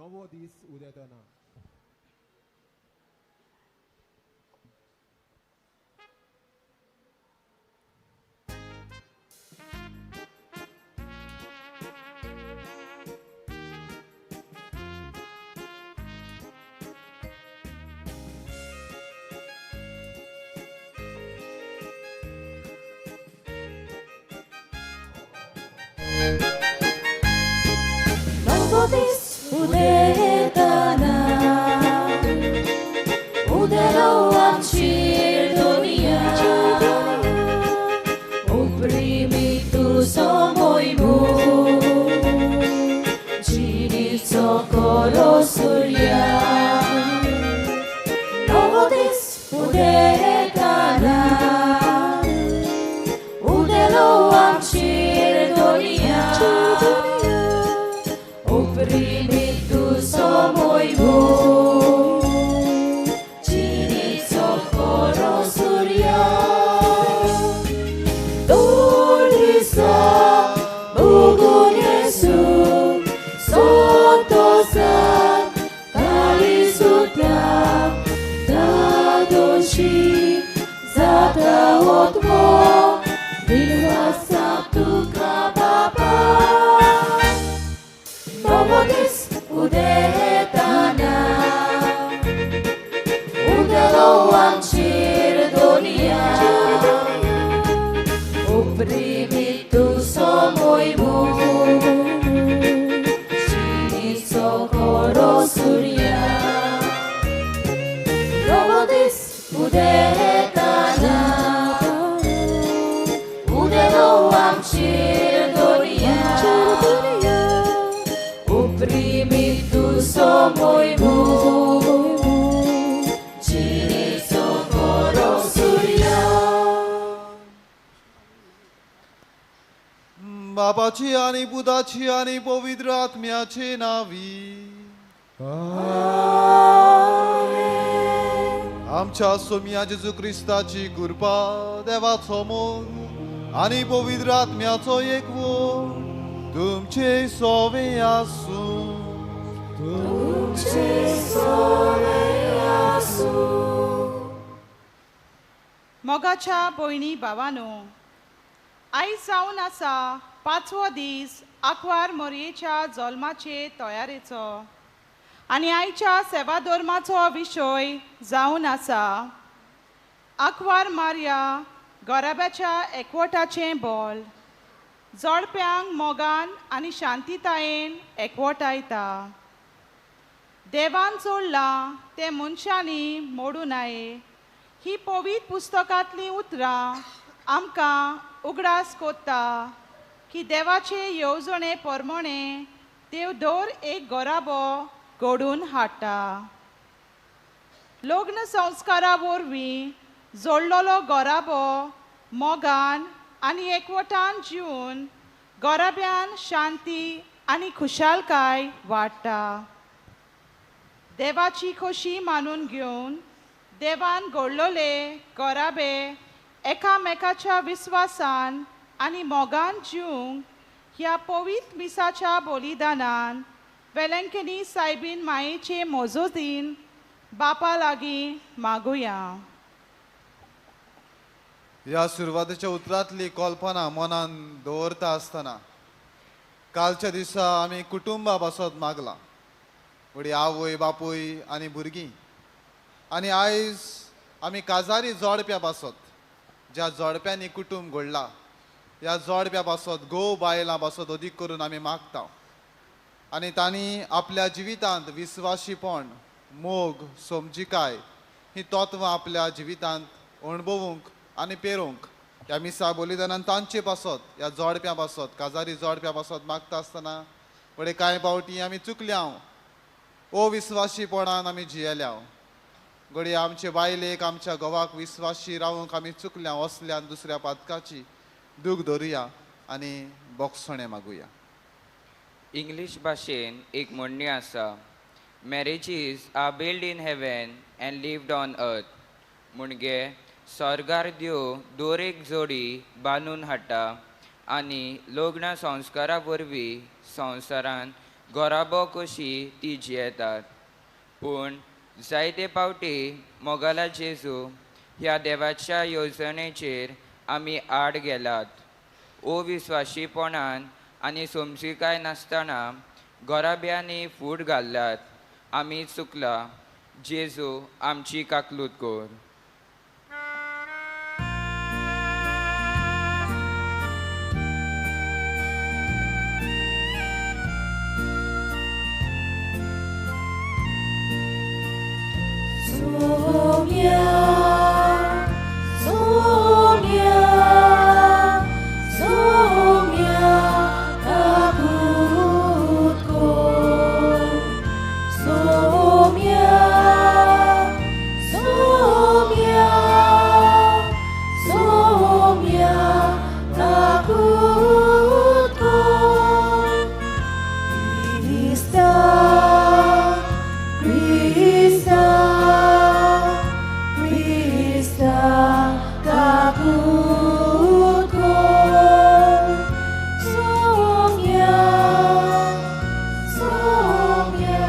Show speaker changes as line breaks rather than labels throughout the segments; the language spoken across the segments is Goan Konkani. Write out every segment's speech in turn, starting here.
नवो दीस उदेतना.
Novo दीस उदेतना, उदेलो आमचेर दुनिया, oprimi tu somoymu, जिणेचो खरो सूर्या. नवो दीस उदेतना, उदेलो आमचेर दुनिया, oprimi tu somoymu, जिणेचो खरो सूर्या. दोन दिसा bugun Yesu Santosa Kalisuta Dadoshi Zata Otmo Bilwasap tuka Baba. Novo दीस उदेतना, उदेलो आमचेर दुनिया, oprimi tu somoymu, जिणेचो खरो सूर्या. नवो दीस उदेतना, उदेलो आमचेर दुनिया, oprimi tu somoymu, जिणेचो खरो सूर्या.
बापाची आनी पुताची आनी पवित्र आत्म्याचे नावी. आमच्या सोमया जेजू क्रिस्ताची कृपा, देवाचो मोग आनी पवित्र आत्म्याचो एकवट तुमचे सोवे आसूं.
तुमचे सोवे आसूं.
मोगाच्या भयणी भावानो, आयज जावन आसा पांचवो दीस आंकवार मोरयेच्या जल्माचे तयारेचो आनी आयच्या सेवा धर्माचो विशय जावन आसा आंकवार मारया गोराब्याच्या एकवटाचें बोल जोडप्यांक मोगान आनी शांतितायेन एकवटायता. देवान जोडलां तें मनशांनी मोडूं नये ही पवित्र पुस्तकांतलीं उतरां आमकां उगडास कोत्ता की देवाचे येवजणे प्रमाणे देव दर एक गोराबो घडोवन हाडटा. लग्न संस्कारा वरवीं जोडलेलो गोराबो मोगान आनी एकवटान जिवन गोराब्यान शांती आनी खुशालकाय वाडटा. देवाची खोशी मानून घेवन देवान घडलेले गोराबे एकामेकाच्या विस्वासान आनी मोगान जिवंक ह्या पवित्र मिसाच्या बलिदानान वेलंकनी सायबीन मायेचे मोजोदीन बापा लागीं मागुया.
ह्या सुरवातेच्या उतरांतली कल्पना मनान दवरता आसतना कालच्या दिसा आमी कुटुंबा पासत मागलां, व्हडी आवय बापूय आनी भुरगीं, आनी आयज आमी काजारी जोडप्या पासत, ज्या जोडप्यांनी कुटुंब घडला ह्या जोडप्या पासत, घोव बायलां पासत अदीक करून आमी मागता आनी तांणी आपल्या जिवितांत विस्वाशीपण, मोग, समजिकाय ही तत्वां आपल्या जिवितांत अणभवूंक आनी पेरोवंक ह्या मिसा बलिदानान तांचे पासत, ह्या जोडप्यां पासत, काजारी जोडप्यां पासत मागता आसतना फुडें कांय फावटी आमी चुकल्या, अविस्वाशीपणान आमी जियेल्या, घडये आमचे बायलेक, आमच्या घोवाक विस्वाशी रावूंक आमी चुकल्या, असल्यान दुसऱ्या पातकाची दूख धरुया आनी बोगसणें मागुया.
इंग्लीश भाशेन एक म्हणणी आसा, marriages are built in heaven and lived on earth. म्हणजे स्वर्गार देव दर एक जोडी बांदून हाडटा आनी लग्न संस्कारा वरवीं संवसारान घराबो कशी ती जियेतात. पूण जायते पावटी मोगाला जेजू ह्या देवाच्या येवजणेचेर आमी आड गेलात. अविस्वाशीपणान आनी समजिकाय नासतना घराब्यांनी फूट घाल्ल्यात. आमी चुकला. जेजू आमची काकलूत कर.
Soumya, Soumya, Soumya, kakut ko. Soumya, Soumya, Soumya, kakut ko. Krista, Krista, Krista, kakut ko. Soumya, Soumya,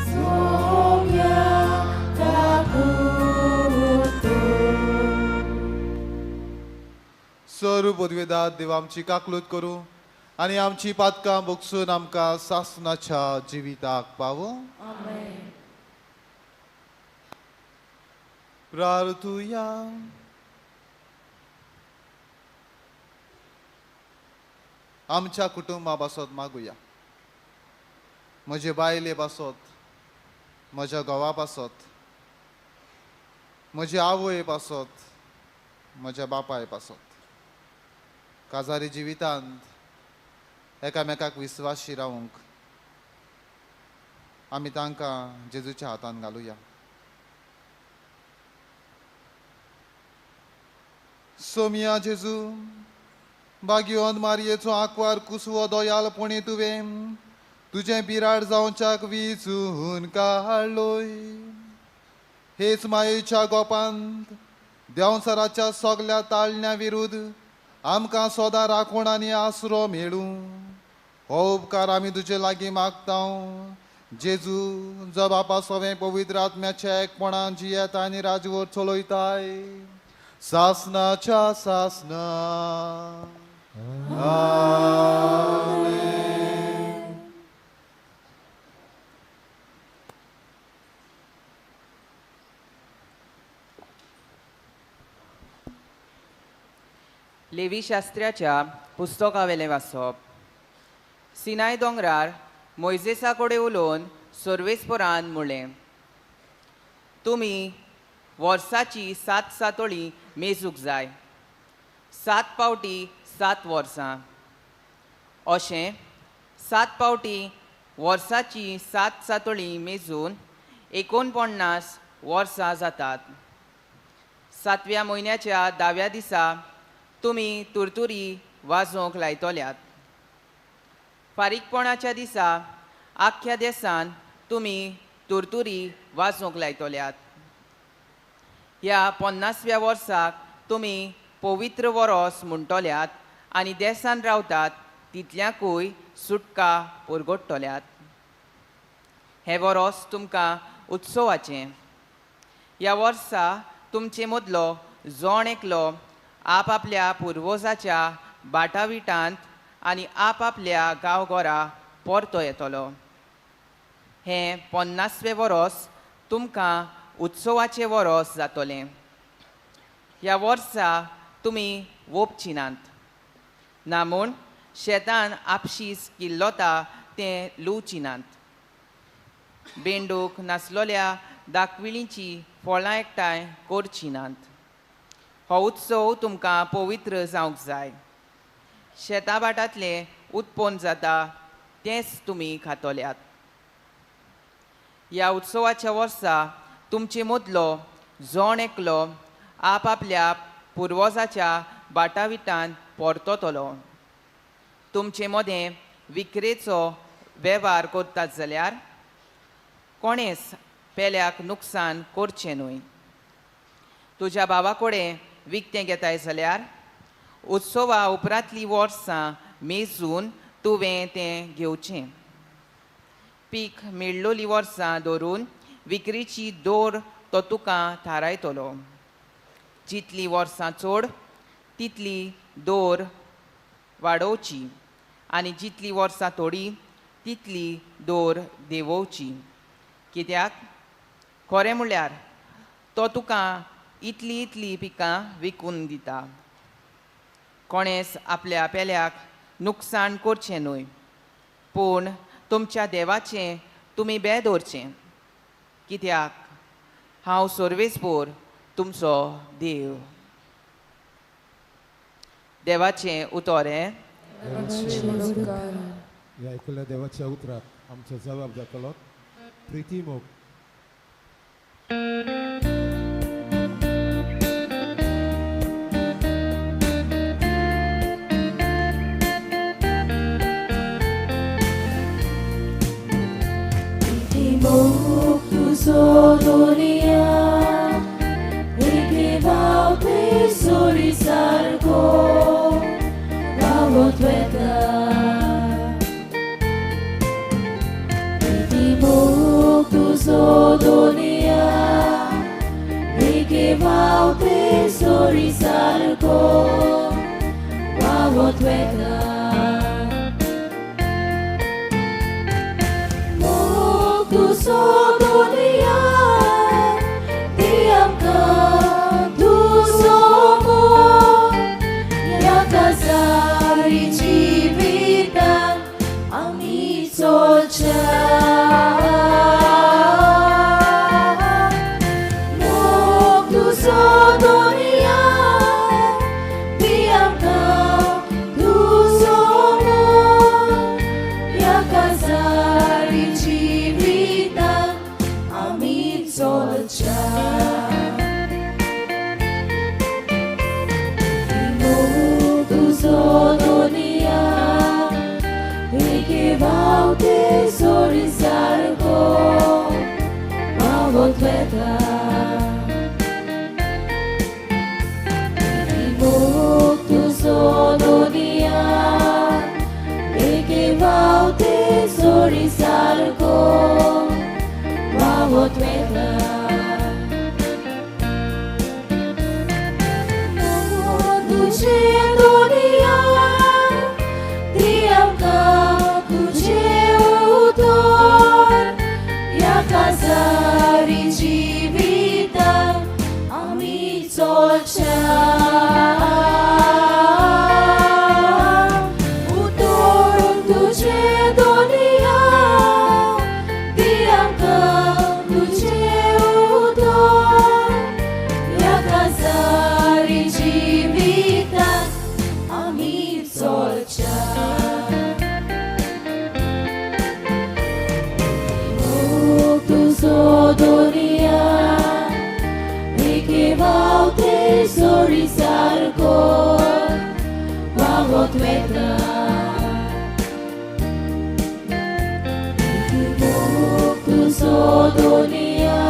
Soumya, kakut ko.
सरू पदवेदार देव आमची काकलूत करूं आनी आमची पातकां भोगसून आमकां सासणाच्या जिविताक पावूं. प्रार्थुया. आमच्या कुटुंबा पासत मागुया. म्हजे बायले पासत, म्हज्या घोवा पासत, म्हजे आवय पासत, म्हज्या बापाय पासत, काजारी जिवितांत एकामेकाक विस्वाशी रावंक आमी तांकां जेजूच्या हातान घालुया. सोमिया जेजू, बागियोन मारयेचो आंकवार कुसवो दयालपणी तुवें तुजें बिराड जावच्याक विचून काडलोय. हेच मायेच्या गोपांत देंवचाराच्या सगल्या ताळण्या विरुद्ध आमकां सदां राखण आनी आसरो मेळूं. हो उपकार आमी तुजे लागीं मागता. जेजू जो बापा सवें पवित्र आत्म्याच्या एकपणान जियेता आनी राजवट चलयताय सासनाच्या सासना. आमेन.
लेवी शास्त्र्याच्या पुस्तकावेलें वाचप. सिनाय दोंगरार मोयजेसा कडेन उलोवन सर्वेस्परान म्हणलें, तुमी वर्साची 7 सातोळी मेजूंक जाय, 7 पावटी 7 वर्सां. अशें 7 पावटी वर्साची 7 सातोळी मेजून 49 वर्सां जातात. 7व्या म्हयन्याच्या 10व्या दिसा तुमी तुरतुरी वाजोवंक लायतल्यात. फारीकपणाच्या दिसा आख्ख्या देसान तुमी तुरतुरी वाजोवंक लायतल्यात. ह्या 50व्या वर्साक तुमी पवित्र वरोस म्हणटल्यात आनी देसान रावतात तितल्याकूय सुटका परगटतल्यात. हें वरोस तुमकां उत्सवाचें. ह्या वर्सा तुमचे मदलो जण एकलो आपआपल्या पुर्वजाच्या बाटाविटांत आनी आपआपल्या गांवघरा परतो येतलो. हें 50वें वरोस तुमकां उत्सवाचें वरोस जातलें. ह्या वर्सा तुमी वोपची नात ना म्हूण शेतान आपशीच किल्लोता तें लुवची नात. बेंडूक नासलोल्या दाखविळींची फळां एकठांय करची नात. हो उत्सव तुमकां पवित्र जावंक जाय. शेता भाटांतलें उत्पन्न जाता तेंच तुमी खातल्यात. ह्या उत्सवाच्या वर्सा तुमचे मदलो जण एकलो आपआपल्या पुर्वजाच्या बाटाविटान परततलो. तुमचे मदें विक्रेचो वेव्हार करतात जाल्यार कोणेच पेल्याक नुकसान करचें न्हय. तुज्या भावा कडेन विकतें घेताय जाल्यार उत्सवा उपरांतलीं वर्सां मेजून तुवें तें घेवचें. पीक मेळ्ळोली वर्सां धरून विक्रीची दोर तो तुका थारायतलो. जितली वर्सां चड तितली दोर वाडोवची आनी जितली वर्सां थोडी तितली दोर देंवोवची. कित्याक खरें म्हळ्यार तो तुका इतली इतली पिकां विकून दिता. कोणेंच आपल्या पेल्याक नुकसाण करचें न्हय, पूण तुमच्या देवाचें तुमी बें दवरचें, कित्याक हांव सर्वेस्पोर तुमचो देव. देवाचें उतर हें.
ह्या आयकुल्ल्या देवाच्या उतराक आमचो जबाब जातलो प्रिती मोग.
मोग तुजो दोनया एके व्हांवते सुरी सारको व्हांवत वता. मोग तुजो दोनया एके व्हांवते सुरी सारको व्हांवत वता. तुजो दोनया ती आमकां तुजो मोग ह्या काजारी जिवितान आमी चलच्या. मोग तुजो दोनया ती आमकां तुजो मोग ह्या काजारी जिवितान आमी चलच्या. मोग तुजो दोनया एके व्हांवते सोरी सारको व्हांवत वता. मोग तुजो दोनया एके व्हांवते सोरी सारको व्हांवत वता. तुजें दोनया ती आमकां तुजें उतर ह्या काजारी जिवितान आमी चलच्या. उतर तुजें दोनया ती आमकां तुजें उतर ह्या काजारी जिवितान आमी चलच्या. मोग तुजो दोनया एके व्हांवते सोरी सारको व्हांवत वता. मोग तुजो दोनया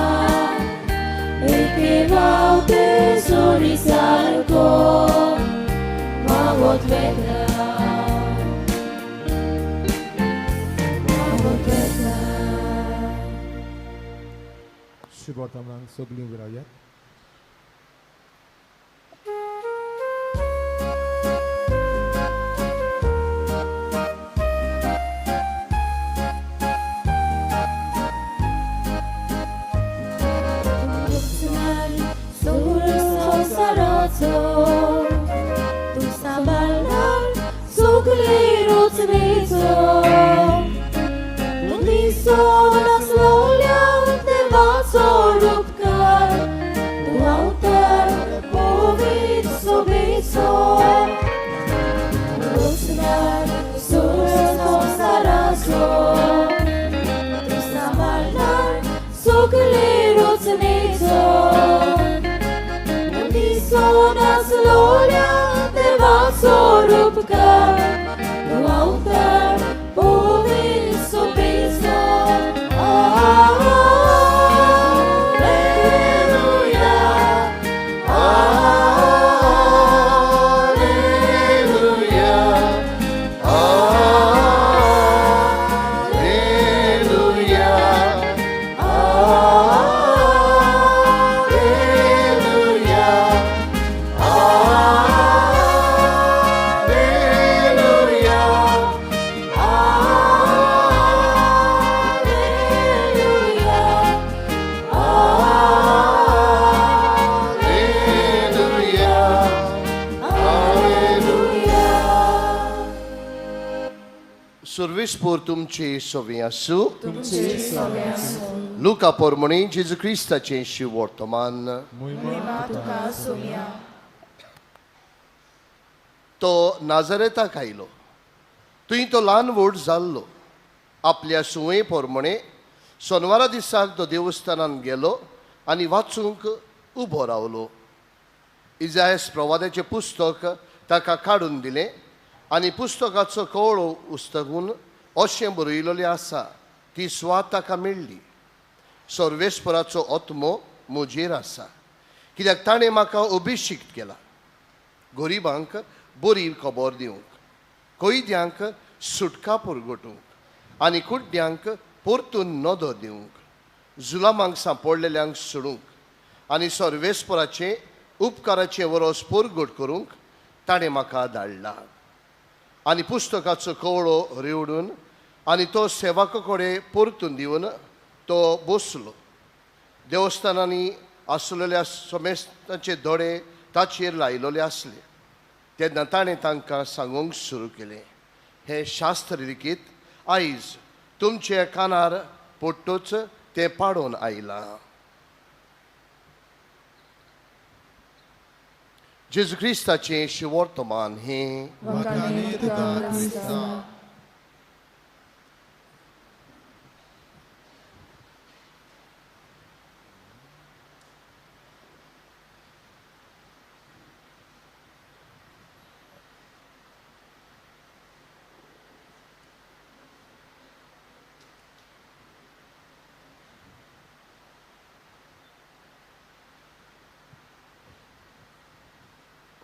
एके व्हांवते सोरी सारको व्हांवत वता. व्हांवत वता.
शुभवर्तमानांक सगळीं उबी रावयात.
संवसाराचो तूं सांबाळणार सगळे रचनेचो दिसोन आसलोल्या देवाचो रूपकार तूं अवतार पवित्र सोबेचो रचणार संवसाराचो तूं सांबाळणार सगळे रचनेचो दिसोन आसलोल्या देवाचो रूपकार तूं अवतार पवित्र सोबेचो. Alleluia, Alleluia, Alleluia.
सर्वेस्पोर तुमचे सवी आसूं. लुका पोरमणी जेजू क्रिस्ताचें शिवर्तमान. तो नाझरेताक आयलो, थंय तो ल्हान व्हड जाल्लो. आपल्या सुवे पोरमणे सोनवारा दिसाक तो देवस्थानान गेलो आनी वाचूंक उबो रावलो. इजायस प्रवादाचें पुस्तक ताका काडून दिलें आनी पुस्तकाचो कवळो उस्तकून अशें बरयलेलें आसा ती सुवात ताका मेळ्ळी. सर्वेस्पराचो आत्मो म्हजेर आसा, कित्याक ताणें म्हाका अभिशिक्त केला गरिबांक बरी खबर दिवंक, कैद्यांक सुटका पुरगटूंक आनी कुड्ड्यांक परतून नदर दिवंक, जुलामांक सांपडलेल्यांक सोडूंक आनी सर्वेस्पराचें उपकाराचें वरोस परगट करूंक ताणें म्हाका धाडला. आनी पुस्तकाचो कवळो रेवडून आनी तो सेवका कडेन परतून दिवन तो बसलो. देवस्थानांनी आसलेल्या समेस्तांचे दोळे ताचेर लायलेले आसले. तेन्ना ताणें तांकां सांगूंक सुरू केलें, हें शास्त्र लिखीत आयज तुमच्या कानार पडटूच तें पाडून आयलां. जेजू क्रिस्ताचें शिवर्तमान हें.
वाखाणे तुका क्रिस्ता.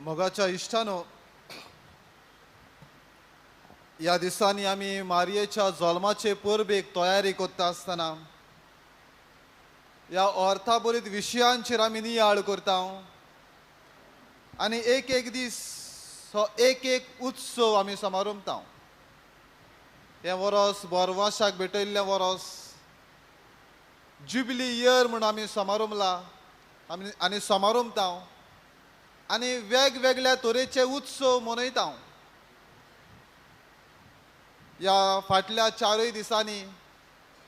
मोगाच्या इश्टानो, ह्या दिसांनी आमी मारयेच्या जल्माचे परबेक तयारी करता आसतना ह्या अर्थाभरीत विशयांचेर आमी नियाळ करता आनी एक एक दीस हो एक एक उत्सव आमी समारंभता. हें वरोस बोरवाशाक भेटयल्लें वरोस, जुबली इयर म्हूण आमी समारंभला आमी आनी समारंभता आनी वेगवेगळ्या तरेचे उत्सव मनयता. ह्या फाटल्या चारूय दिसांनी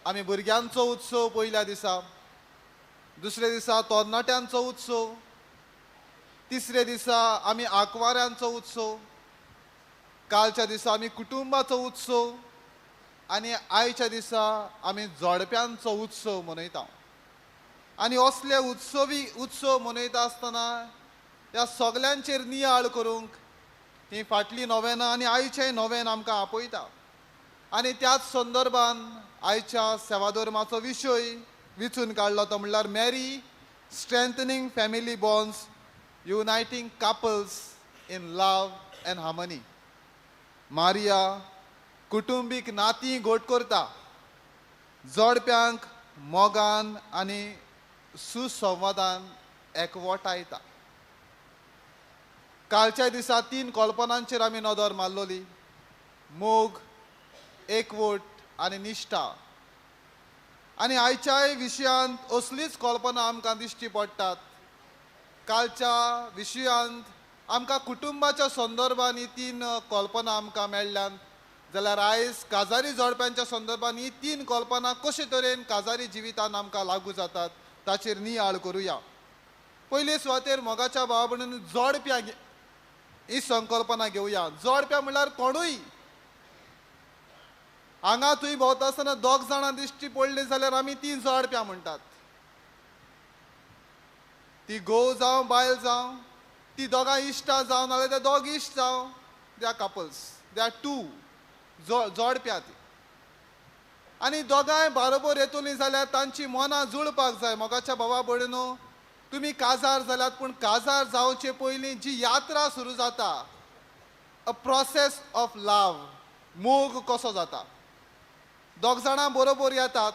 आमी भुरग्यांचो उत्सव पयल्या दिसा, दुसऱ्या दिसा तरणाट्यांचो उत्सव, तिसऱ्या दिसा आमी आंकवाऱ्यांचो उत्सव, कालच्या दिसा आमी कुटुंबाचो उत्सव आनी आयच्या दिसा आमी जोडप्यांचो उत्सव मनयता. आनी असले उत्सवी उत्सव मनयता आसतना ह्या सगल्यांचेर नियाळ करूंक ही फाटली नोवेनां आनी आयचें नोवेन आमकां आपयता. आनी त्याच संदर्भान आयच्या सेवाधर्माचो विशय विचून काडलो तो म्हणल्यार Mary strengthening family bonds, uniting couples in love and harmony. Maria कुटुंबीक नातीं घट करता, जोडप्यांक मोगान आनी सुसंवादान एकवटायता. कालच्या दिसा तीन कल्पनांचेर आमी नदर मारलोली, मोग, एकवट आनी निश्ठा. आनी आयच्याय विशयांत असलीच कल्पना आमकां दिश्टी पडटात. कालच्या विशयांत आमकां कुटुंबाच्या संदर्भान ही तीन कल्पना आमकां मेळ्ळ्यात, जाल्यार आयज काजारी जोडप्यांच्या संदर्भान ही तीन कल्पना कशे तरेन काजारी जिवितान आमकां लागू जातात ताचेर नियाळ करुया. पयले सुवातेर मोगाच्या भावा भयणीन जोडप्यां ही संकल्पना घेवया. जोडप्या म्हणल्यार कोणूय हांगा थंय भोंवता आसतना दोग जाणां दिश्टी पडली जाल्यार आमी ती जोडप्यां म्हणटात. ती घोव जावं बायल जावं, ती दोगां इश्टां जावं नाजाल्यार ते दोग इश्ट जावं, they are couples, they are two जोडप्यां ती. आनी दोगांय बारोबर येतलीं जाल्यार तांची मनां जुळपाक जाय. मोगाच्या भावा भयणीनो, तुमी काजार जाल्यात, पूण काजार जावचे पयलीं जी यात्रा सुरू जाता, अ प्रोसेस ऑफ लव, मोग कसो जाता, दोग जाणां बरोबर येतात,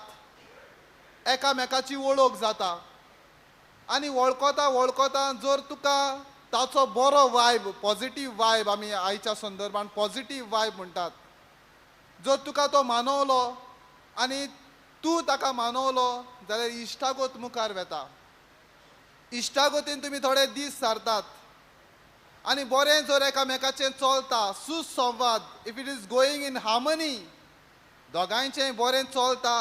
एकामेकाची वळख जाता आनी वळखता वळखता जर तुका ताचो बरो वायब, पॉझिटीव वायब, आमी आयच्या संदर्भान पॉझिटीव वायब म्हणटात, जर तुका तो मानवलो आनी तूं ताका मानवलो जाल्यार इश्टागत मुखार वेता. इश्टागतीन तुमी थोडे दीस सारतात आनी बरें जर एकामेकाचें चलता, सुसंवाद, if it is going in harmony, दोगांयचें बरें चलता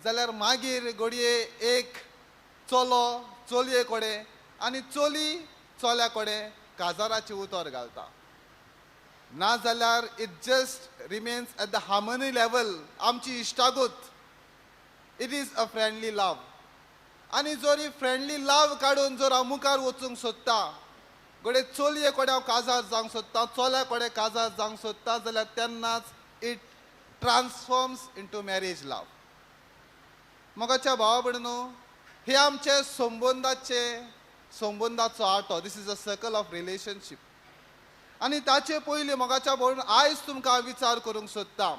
जाल्यार मागीर घडये एक चलो चलये कडेन आनी चली चल्या कडेन काजाराचें उतर घालता. ना जाल्यार it just remains at the harmony level. आमची इश्टागत, it is a friendly love. आनी जर ही फ्रेंडली लव काडून जर हांव मुखार वचूंक सोदता, घडये चलये कडेन हांव काजार जावंक सोदता, चल्या कडेन काजार जावंक सोदता, जाल्यार तेन्नाच it transforms into marriage love. मोगाच्या भावा भयणीनो, हे आमचे संबंदाचो आटो. This is a circle of relationship. आनी ताचे पयलीं मोगाच्या भयण, आयज तुमकां विचार करूंक सोदता,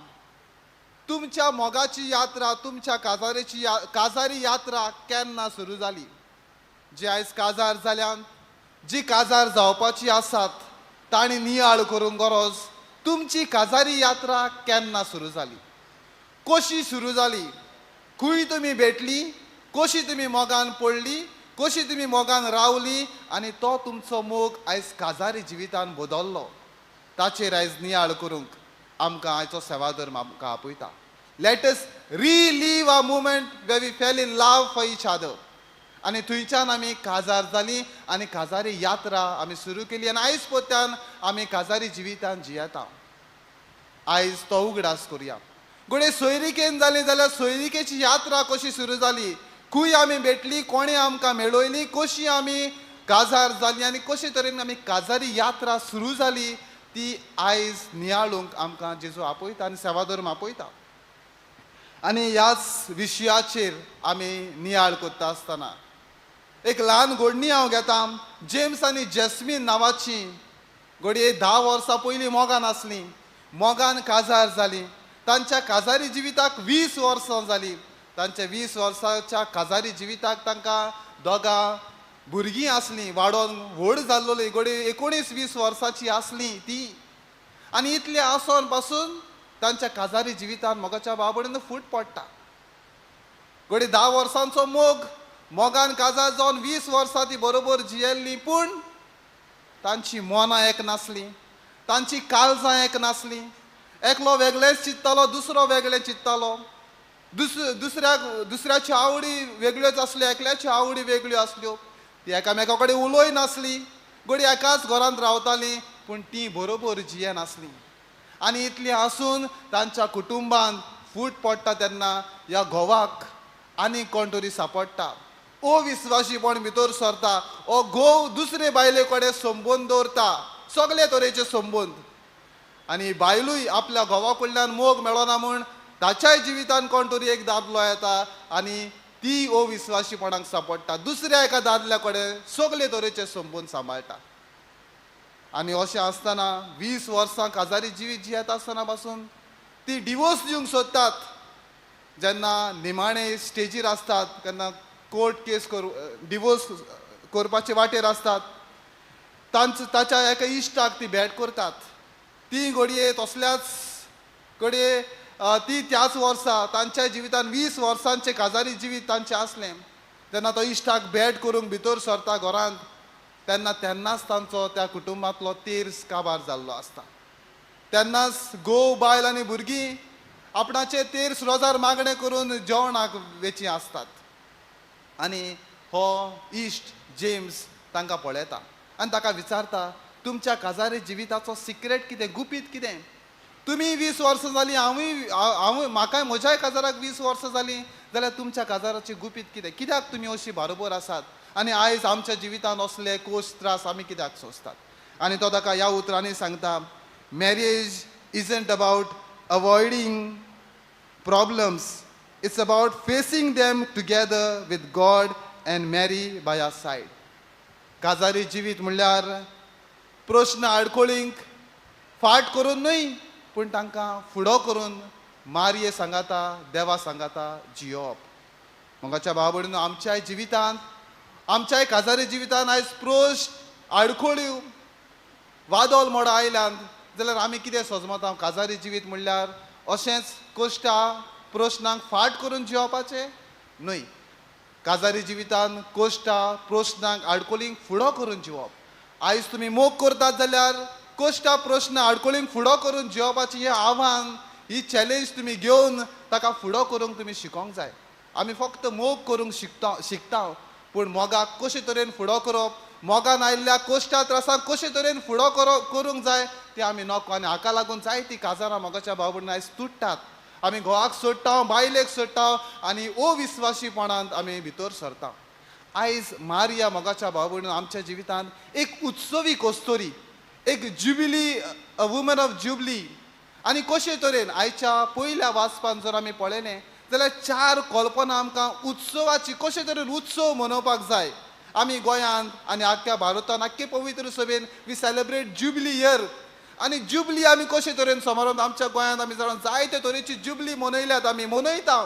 तुमच्या मोगाची यात्रा, तुमच्या काजारेची या काजारी यात्रा केन्ना सुरू जाली? जी आयज काजार जाल्यान, जी काजार जावपाची आसात, तांणी नियाळ करूंक गरज, तुमची काजारी यात्रा केन्ना सुरू जाली, कशी सुरू जाली, खंय तुमी भेटली, कशी तुमी मोगान पडली, कशी तुमी मोगान रावली आनी तो तुमचो मोग आयज काजारी जिवितान बदल्लो, ताचेर आयज नियाळ करूंक आमकां आयचो सेवाधर्म आमकां आपयता. Let us relive a moment where we fell in love for each other. आनी थंयच्यान आमी काजार जालीं आनी काजारी यात्रा आमी सुरू केली आनी आयज पोत्यान आमी काजारी जिवितान जियेता. आयज तो उगडास करुया. घडये सोयरिकेन जाली जाल्यार सोयरिकेची यात्रा कशी सुरू जाली, खंय आमी भेटली, कोणें आमकां मेळयली, कशी आमी काजार जाली आनी कशे तरेन आमी काजारी यात्रा सुरू जाली, ती आयज नियाळूंक आमकां जेजू आपयता आनी सेवाधर्म आपयता. आनी ह्याच विशयाचेर आमी नियाळ करता आसतना एक ल्हान घडणी हांव घेता. जेम्स आनी जेस्मीन नांवाची घडये 10 वर्सां पयलीं मोगान आसलीं, मोगान काजार जालीं. तांच्या काजारी जिविताक 20 वर्सां जालीं. तांच्या 20 वर्साच्या काजारी जिविताक तांकां दोगां भुरगीं आसलीं, वाडोन व्हड जाल्लोलीं, घडये 19-20 वर्सांची आसलीं ती. आनी इतलें आसोन पासून तांच्या काजारी जिवितान, मोगाच्या बाबडेन, फूट पडटा. घडये 10 वर्सांचो मोग, मोगान काजार जावन 20 वर्सां ती बरोबर जियेल्लीं, पूण तांची मनां एक नासलीं, तांची काळजां एक नासलीं. एकलो वेगळेंच चिंत्तालो, दुसरो वेगळें चिंत्तालो, दुसऱ्याक दुसऱ्याच्यो आवडी वेगळ्योच आसल्यो, एकल्याच्यो आवडी वेगळ्यो आसल्यो. ती एकामेका कडेन उलय नासली. घडये एकाच घरांत रावतालीं, पूण ती बरोबर जियेनासलीं. आनी इतलीं आसून तांच्या कुटुंबांत फूट पडटा तेन्ना ह्या घोवाक आनी कोण तरी सांपडटा, अविस्वाशीपण भितर सरता. हो घोव दुसरे बायले कडेन संबंद दवरता, सगळे तरेचे संबंद. आनी बायलूय आपल्या घोवा कडल्यान मोग मेळना म्हूण ताच्याय जिवितान कोण तरी एक दादलो येता आनी ती अविस्वाशीपणाक सांपडटा, दुसऱ्या एका दादल्या कडेन सगळे तरेचे संबंद सांबाळटा. आनी अशें आसतना, 20 वर्सां काजारी जिवीत जियेता आसतना पासून ती डिवोर्स दिवंक सोदतात. जेन्ना निमाणे स्टेजीर आसतात, तेन्ना कोर्ट केस करू, डिवोर्स करपाचे वाटेर आसतात, तांचो ताच्या एका इश्टाक ती भेट करतात. ती घडये तसल्याच घडये ती त्याच वर्सा तांच्या जिवितान 20 वर्सांचें काजारी जिवीत तांचें आसलें. तेन्ना तो इश्टाक भेट करूंक भितर सरता घरांत तेन्ना, तेन्नाच तांचो त्या कुटुंबांतलो तेर्स काबार जाल्लो आसता. तेन्नाच घोव, बायल आनी भुरगीं आपणाचे तेर्स रोजार मागणें करून जेवणाक वेचीं आसतात. आनी हो इश्ट जेम्स तांकां पळयता आनी ताका विचारता, तुमच्या काजारी जिविताचो सिक्रेट कितें, गुपीत कितें? तुमी 20 वर्सां जालीं, हांवूय हांवूय म्हाकाय म्हज्याय काजाराक 20 वर्सां जालीं, जाल्यार तुमच्या काजाराचें गुपीत कितें? कित्याक तुमी अशी बरोबर आसात आनी आयज आमच्या जिवितान असले कोश त्रास आमी कित्याक सोंसतात? आनी तो ताका ह्या उतरांनी सांगता, "Marriage isn't about avoiding problems. It's about facing them together with God and Mary by our side." काजारी जिवीत म्हणल्यार प्रश्न आडखळींक फाट करून न्हय, पूण तांकां फुडो करून मारये सांगाता, देवा सांगाता जियोवप. मोगाच्या भाव भयणीनो, आमच्याय जिवितांत, आमच्याय काजारी जिवितांत आयज प्रश्न, आडखळ्यो, वादळ मोडां आयल्यान जाल्यार आमी कितें सोजमता? काजारी जिवीत म्हणल्यार अशेंच कश्टा प्रश्नांक फाट करून जियोवपाचें न्हय. काजारी जिवितान कश्टा, प्रश्नांक, आडखळींक फुडो करून जिवप. आयज तुमी मोग करतात जाल्यार कश्टा, प्रश्न, आडखळींक फुडो करून जिवपाचें हें आव्हान ही चॅलेंज तुमी घेवन ताका फुडो करूंक तुमी शिकोंक जाय. आमी फक्त मोग करूंक शिकता पूण मोगाक कशे तरेन फुडो करप, मोगान आयिल्ल्या कोश्टा त्रासाक कशे तरेन फुडो करूंक जाय तें आमी नको. आनी हाका लागून जायतीं काजारां मोगाच्या भाव भयणीं आयज तुट्टात. आमी घोवाक सोडटा, बायलेक सोडटा आनी अविस्वासीपणांत आमी भितर सरता. आयज मारिया मोगाच्या भाव भयणीं आमच्या जिवितांत एक उत्सवी अस्तोरी, एक jubilee, a woman of jubilee. आनी कशे तरेन आयच्या पयल्या वाचपान जर आमी पळयलें जाल्यार चार कल्पना आमकां उत्सवाची, कशे तरेन उत्सव मनोवपाक जाय. आमी गोंयांत आनी आख्ख्या भारतान आख्खे पवित्र सभेन we celebrate jubilee year. आनी जुबली आमी कशे तरेन समारंभ आमच्या गोंयांत आमी जाणां जायते तरेची जुबली मनयल्यात, आमी मनयता.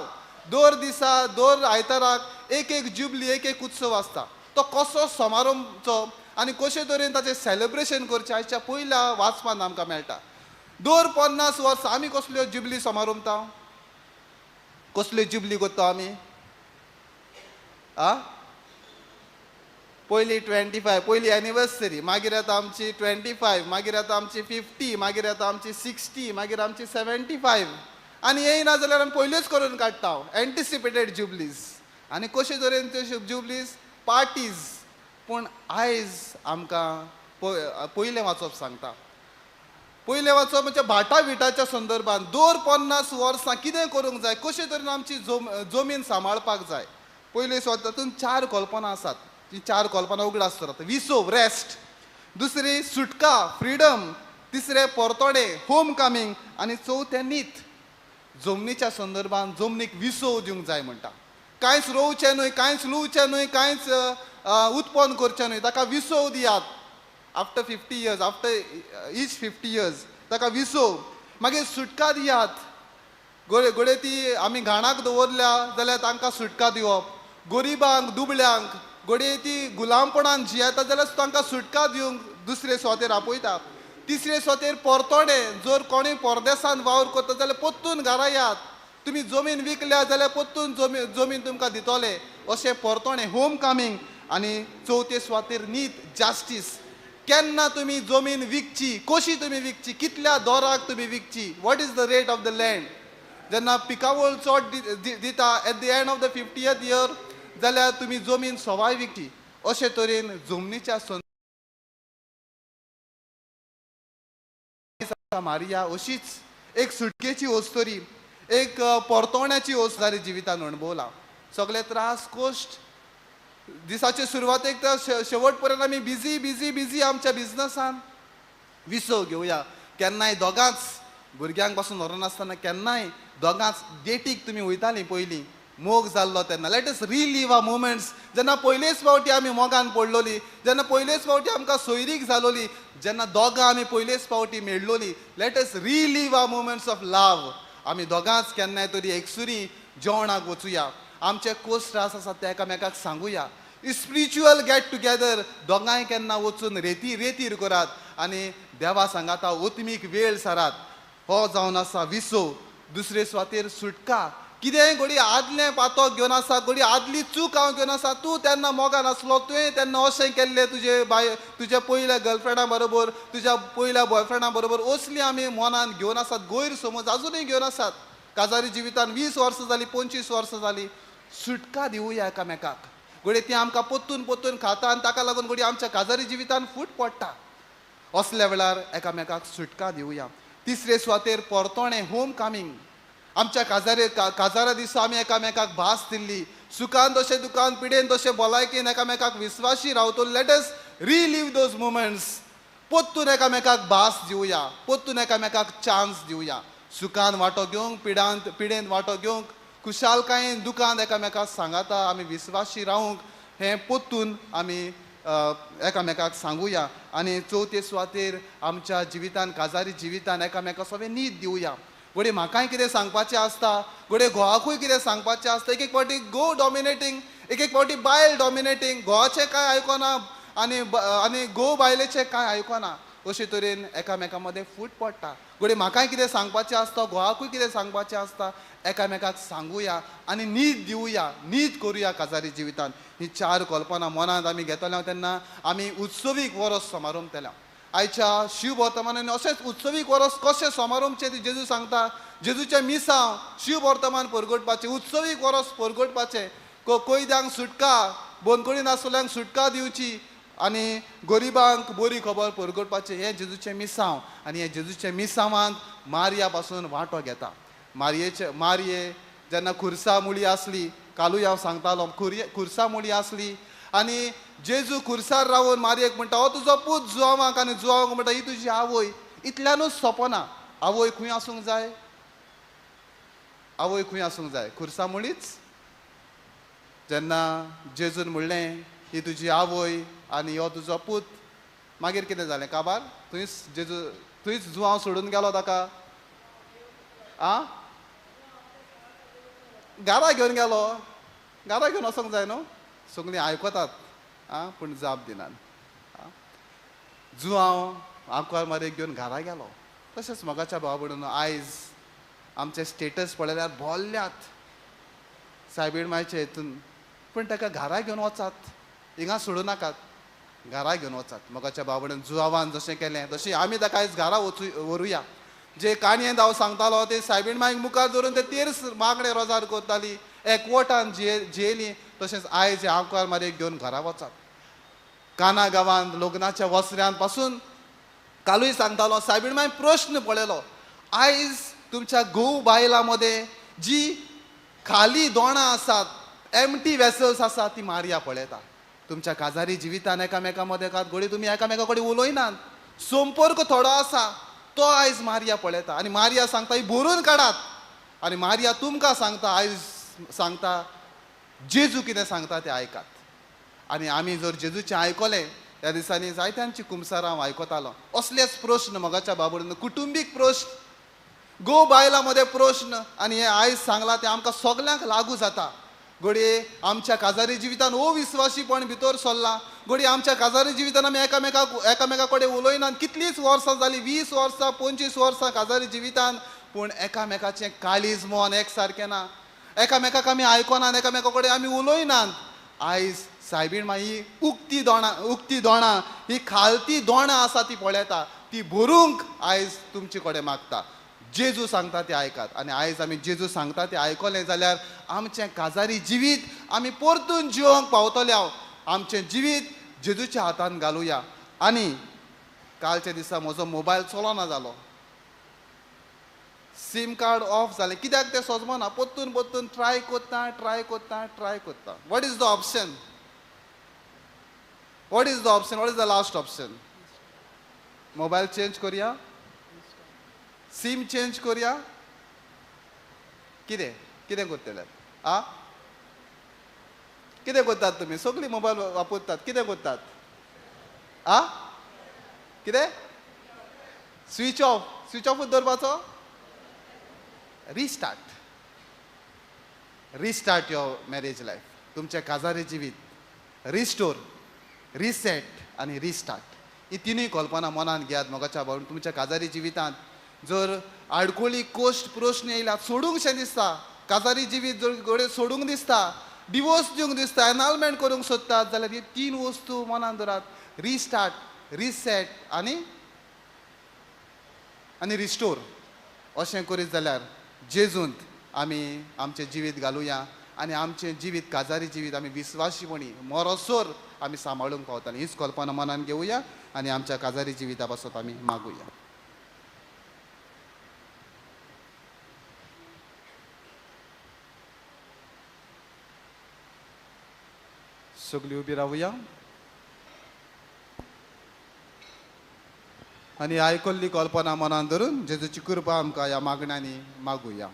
दर दिसा दर आयताराक एक एक जुबली, एक एक उत्सव आसता. तो कसो समारंभचो आनी कशे तरेन ताचें सेलिब्रेशन करचें आयच्या पयल्या वाचपान आमकां मेळटा. दर 50 वर्सां आमी कसल्यो जुबली समारंभता, कसल्यो जुबली करता आमी? आ पयली 25, पयली एनिवर्सरी, मागीर येता आमची 25, मागीर येता आमची 50, मागीर येता आमची 60, मागीर आमची 75. आनी येयना जाल्यार आमी पयल्योच करून काडटा, एन्टिसिपेटेड जुबलीज. आनी कशे तरेन त्यो जुबलीज पार्टीज. पूण आयज आमकां पयलें वाचप सांगता. पयलें वाचप म्हणजे भाटा विटाच्या संदर्भात दर 50 वर्सां कितें करूंक जाय, कशे तरेन आमची जमीन सांबाळपाक जाय. पयले तातूंत चार कल्पना आसात, ती चार कल्पना उगडास दवरात. विसव, रेस्ट, दुसरी सुटका, फ्रिडम, तिसरें परतोडे, होम कमींग, आनी चवथें नीत. जमनीच्या संदर्भात जमनीक विसव दिवंक जाय म्हणटा. कांयच रोवचें न्हय, कांयच लुवचें न्हय, कांयच उत्पन्न करचें न्हय, ताका विसव दियात. After 50 years, after each 50 years ताका विसव. मागीर सुटका दियात. गोडे ती आमी घाणाक दवरल्या जाल्यार तांकां सुटका दिवप. गरिबांक, दुबळ्यांक, घडये ती गुलामपणान जियेता जाल्यार तांकां सुटका दिवंक दुसरे सुवातेर आपयता. तिसरे सुवातेर परतोडे, जर कोणूय परदेसान वावर करता जाल्यार परतून घरा यात, तुमी जमीन विकल्या जाल्यार परतून जमीन तुमकां दितले, अशें परतोणे, होम कमींग. आनी चवथे सुवातेर नीत, जास्टीस. केन्ना तुमी जमीन विकची, कशी तुमी विकची, कितल्या दराक तुमी विकची, what is the rate of the land. जेन्ना पिकावळ चड दिता at the end of the 50th year जाल्यार तुमी जमीन सवाय विकची. अशे तरेन जमनीच्या मारिया अशीच एक सुटकेची अस्तोरी, एक परतवण्याची अस्तोरी जिवितान अणभवला. सगळे त्रास कश्ट दिसाचे सुरवातेक तर शेवट पर्यंत आमी बिजी बिजी बिजी आमच्या बिजनसान. विसव घेवया केन्नाय, दोगांच भुरग्यांक पासून व्हरनासतना केन्नाय दोगांच डेटीक तुमी वयतालीं पयलीं मोग जाल्लो तेन्ना. Let us relive our moments. जेन्ना पयलेच फावटी आमी मोगान पडलोली, जेन्ना पयलेच फावटी आमकां सोयरीक जालोली, जेन्ना दोगां आमी पयलेच फावटी मेळलोली, let us relive our moments of love. आमी दोगांच केन्नाय तरी एकसुरी जेवणाक वचुया, आमचे कोस त्रास आसात ते एकामेकाक सांगुया. स्पिरिच्युअल गेट टुगेदर दोगांय केन्ना वचून रेतीर करात आनी देवा सांगाता ओतमीक वेळ सारात. हो जावन आसा विसव. दुसरे सुवातेर सुटका. कितेंय घडये आदलें पातक घेवन आसा, घडये आदली चूक हांव घेवन आसा, तूं तेन्ना मोगान आसलो, तुवें तेन्ना अशें केल्लें तुजे बाय, तुज्या पयल्या गर्लफ्रेंडा बरोबर, तुज्या पयल्या बॉयफ्रेंडा बरोबर, असली आमी मनान घेवन आसात गैरसमज आजुनूय घेवन आसात. काजारी जिवितान 20 वर्सां जालीं, 25 वर्सां जालीं. सुटका दिवया एकामेकाक. घडये ती आमकां परतून परतून खाता आनी ताका लागून घडये आमच्या काजारी जिवितान फूट पडटा. असल्या वेळार एकामेकाक सुटका दिवया. तिसरे सुवातेर परतोणें, होम कमींग. आमच्या काजारा दिसा आमी एकामेकाक भास दिल्ली, सुखान तशें दुखान, पिडेन तशें भलायकेन एकामेकाक विस्वाशी रावतो. Let us relive those moments. परतून एकामेकाक भास दिवया, परतून एकामेकाक चान्स दिवया, सुखान वांटो घेवंक, पिडेन वांटो घेवंक, खुशालकायेन दुखान एकामेकाक सांगाता आमी विस्वाशी रावंक, हें परतून आमी एकामेकाक सांगुया. आनी चवथे सुवातेर आमच्या जिवितान, काजारी जिवितान एकामेका सगळें नीत दिवया. घडये म्हाकाय कितें सांगपाचें आसता, घडये घोवाकूय कितें सांगपाचें आसता. एक एक फावटी घोव डॉमिनेटींग, एक एक फावटी बायल डॉमिनेटींग, घोवाचें कांय आयकना आनी घोव बायलेचें कांय आयकना. अशे तरेन एकामेकां मदें फूट पडटा. घडये म्हाकाय कितें सांगपाचें आसता, घोवाकूय कितें सांगपाचें आसता, एकामेकाक सांगुया आनी नीत दिवया, नीत करुया काजारी जिवितान. ही चार कल्पना मनांत आमी घेतल्या तेन्ना आमी उत्सवीक वरस समारंभतल्या. आयच्या शिव वर्तमानान अशेंच उत्सवीक वरस कशें समारंभचें तें जेजू सांगता. जेजूचें मिसांव शिव वर्तमान परगटपाचें, उत्सवीक वरस परगटपाचें, कैद्यांक सुटका, बंदखणी नासलेल्यांक सुटका दिवची आनी गरिबांक बरी खबर परगटपाचें, हें जेजूचें मिसांव. आनी हें जेजूचें मिसांवांत मारिया पासून वांटो घेता. मारयेचे मारये जेन्ना खुर्सा मुळी आसली, कालूय हांव सांगतालो, खुर्सा मुळी आसली आनी जेजू खुर्सार रावन मारयेक म्हणटा, हो तुजो पूत जुवांवाक, आनी जुवांवाक म्हणटा ही तुजी आवय. इतल्यानूच सोंपना. आवय खंय आसूंक जाय? आवय खंय आसूंक जाय? खुर्सा मुळीच. जेन्ना जेजून म्हणलें ही तुजी आवय आनी हो तुजो पूत, मागीर कितें जालें? काबार थंयच जेजू थंयच जुवांव सोडून गेलो ताका. आं, घरा घेवन गेलो. घरा घेवन वचोंक जाय न्हू. सगळीं आयकतात आं, पूण जाप दिनात. जुवांव आंकवार मारयेक घेवन घरा गेलो. तशेंच मोगाच्या भावा भयणीनो, आयज आमचे स्टेटस पळयल्यार भोल्ल्यात सायबीण मायचे हितून, पूण ताका घरा घेवन वचात, हिंगा सोडूं नाकात, घरा घेवन वचात. मोगाच्या भावा भयणीन, जुवावान जशें केलें तशें आमी ताका आयज घरा व्हरूया. जे काणयेंत हांव सांगतालो ते सायबीण मायक मुखार धरून ते तेर्स मागणे रोजार करताली, एकवटान जियेली. तशेंच आयज हे आंकवार मारयेक घेवन घरा वचात. काना गांवांत लग्नाच्या वसऱ्यान पासून कालूय सांगतालो, सायबीण माय प्रश्न पळयलो, आयज तुमच्या घोव बायलां मदें जी खाली दोणां आसात, एमटी वेसल्स आसात, ती मारिया पळयता. तुमच्या काजारी जिवितान एकामेका मदें घडये तुमी एकामेका कडेन उलयनात, संपर्क थोडो आसा, तो आयज मारिया पळयता. आनी मारिया सांगता ही भरून काडात. आनी मारिया तुमकां सांगता, आयज सांगता, जेजू कितें सांगता तें आयकात. आनी आमी जर जेजूचें आयकलें, ह्या दिसांनी जायत्यांची कुमसारां हांव आयकतालो, असलेच प्रश्न मोगाच्या बाबडून, कुटुंबीक प्रश्न, घोव बायलां मदें प्रश्न. आनी हें आयज सांगलां तें आमकां सगल्यांक लागू जाता. घडये आमच्या काजारी जिवितान अविस्वासीपण भितर सरलां, घडये आमच्या काजारी जिवितान आमी एकामेका कडेन उलयनात. कितलींच वर्सां जालीं, 20 वर्सां 25 वर्सां काजारी जिवितान, पूण एकामेकाचें काळीज मन एक सारकें ना, एकामेकाक आमी आयकनात, एकामेका कडेन आमी उलयनात. आयज सायबीण माई उक्ती दोणां ही खालती दोणां आसा ती पळयता, ती भरूंक आयज तुमचे कडेन मागता. जेजू सांगता तें आयकात. आनी आयज आमी जेजू सांगता तें आयकलें जाल्यार आमचें काजारी जिवीत आमी परतून जिवंक पावतले. हांव आमचें जिवीत जेजूच्या हातान घालुया. आनी कालच्या दिसा म्हजो मोबायल चलना जालो, सीम कार्ड ऑफ जालें, कित्याक तें सोजमना. परतून परतून ट्राय करता ट्राय करता ट्राय करता. What is the option? What is the option? What is the last option? Mobile change करुया, सीम चेंज करुया, कितें कितें करतले? आ, कितें करतात तुमी? सगळीं मोबायल वापरतात, कितें करतात? आ, कितें? स्विच ऑफ, स्विच ऑफूच दवरपाचो? Restart, restart your marriage life. तुमचें काजारी जिवीत रिस्टोर, रिसेट आनी रिस्टार्ट, ही तिनूय कल्पना मनांत घेयात मोगाच्या भावान. तुमच्या काजारी जिवितांत जर आडखळी, कोश्ट, प्रश्न येयल्यात, सोडूंकशें दिसता, काजारी जिवीत जर घडये सोडूंक दिसता, डिवोर्स दिवंक दिसता, एनॉलमेंट करूंक सोदतात, जाल्यार ही तीन वस्तू मनांत दवरात, रिस्टार्ट, रिसेट आनी आनी रिस्टोर. अशें करीत जाल्यार जेजूंत आमी आमचें जिवीत घालुया आनी आमचें जिवीत, काजारी जिवीत आमी विस्वाशीपणी मरोसर आमी सांबाळूंक पावतलीं. हीच कल्पना मनान घेवया आनी आमच्या काजारी जिविता पासत आमी मागुया. सगळीं उबी रावया आनी आयकल्ली कल्पना मनान धरून जेजूची कृपा आमकां ह्या मागण्यांनी मागुया.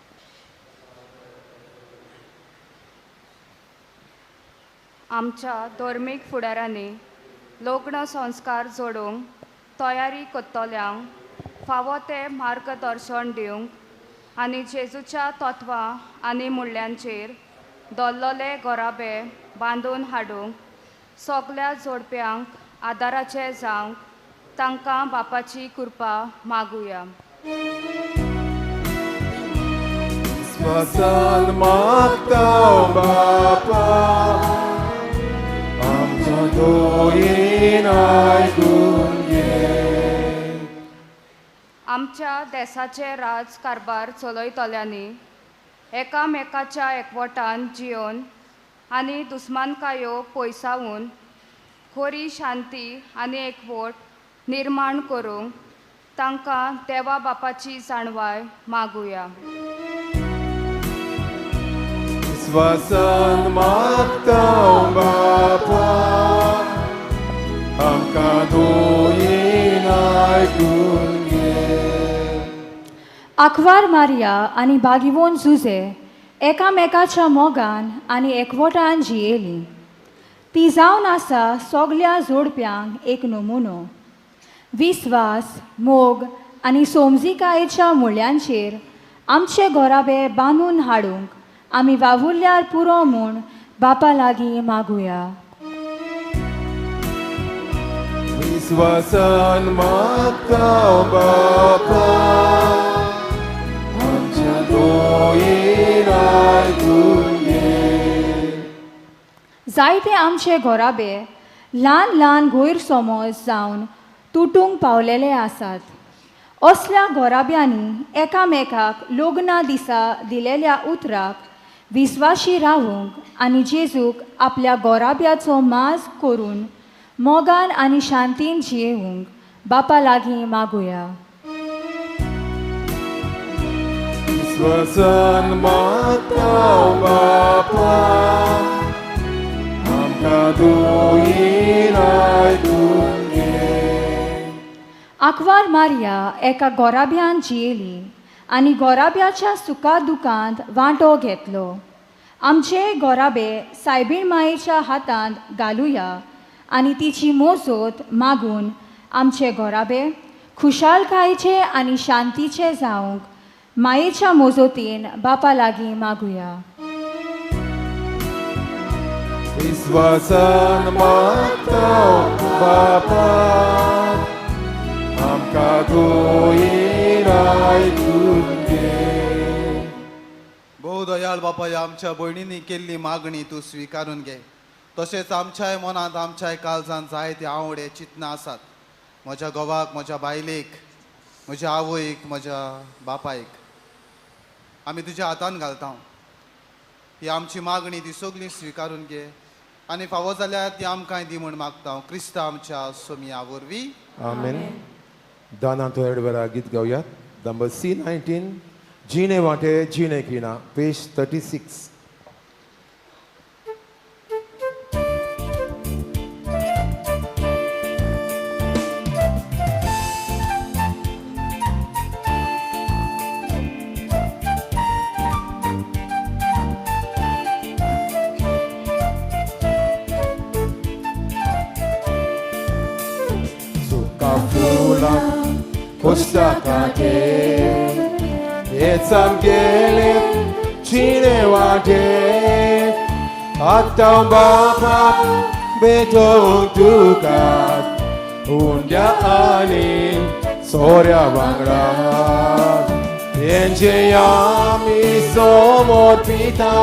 आमच्या धर्मीक फुडारांनी लग्न संस्कार जोडूंक तयारी करतल्यांक फावो तें मार्गदर्शन दिवंक आनी जेजूच्या तत्वां आनी मुल्यांचेर दवरलेले घराबे बांदून हाडूंक सगल्या जोडप्यांक आदाराचें जावंक तांकां बापाची कृपा मागुया.
विस्वासान मागता बापा, आमच्या दोयेन आयकून घे.
आमच्या देसाचे राज कारभार चलयतल्यांनी एकामेकाच्या एकवटान जियोन आनी दुस्मानकायो पयसावून खरी शांती आनी एकवट निर्माण करूंक तांकां देवा बापाची जाणवाय मागुया.
विस्वासान मागता बापा आमकां दोयेन आयकून घे.
आंकवार मारिया आनी बागिवोन जुजे एकामेकाच्या मोगान आनी एकवटान जियेलीं. ती जावन आसा सगल्या जोडप्यांक एक नमुनो. विस्वास, मोग आनी सोमजिकायेच्या मुळ्यांचेर आमचे घराबे बांदून हाडूंक आमी वावुरल्यार पुरो म्हूण बापा लागीं मागुया.
विस्वासान मागता बापा आमच्या दोयेन आयकून घे.
जायते आमचे घराबे ल्हान ल्हान गैरसमज जावन तुटूंक पावलेले आसात. असल्या घराब्यांनी एकामेकाक लग्ना दिसा दिलेल्या उतराक विस्वाशी रावूंक आनी जेजूक आपल्या घराब्याचो माज करून मोगान आनी शांतीन जियेवंक बापा लागीं मागुया.
विस्वासान मागता बापा आमकां दोयेन आयकून घे.
आंकवार मारिया एका घराब्यान जियेली आनी घराब्याच्या सुखा दुखांत वांटो घेतलो. आमचे घराबे सायबीण मायेच्या हातांत घालुया आनी तिची मोजोत मागून आमचे घराबे खुशालकायेचे आनी शांतीचे जावंक मायेच्या मोजोतीन बापा लागीं मागुया.
विस्वासान मागता बापा आमकां दोयेन आयकून घे.
भोव दयाळ बापा, ह्या आमच्या भयणींनी केल्ली मागणी तूं स्विकारून घे. तशेंच आमच्याय मनांत आमच्याय काळजांत जायते आवडे चिंतनां आसात. म्हज्या घोवाक, म्हज्या बायलेक, म्हज्या आवयक, म्हज्या बापायक आमी तुज्या हातान घालता. ही आमची मागणी ती सगळी स्विकारून घे आनी फावो जाल्यार ती आमकांय दी म्हूण मागता क्रिस्ता आमच्या सोमया वरवीं.
आमेन. दानांत वेळा गीत गावयात. नंबर C19, जिणे वांटे जिणे किना, पेज 36.
सुका फुलां पुस्तकाचे हेच आमगेले जिणे वाटे आतां बापा भेटोवंक तुका उंड्या आनी सोऱ्या वांगडा हेंचे आमी समर्पिता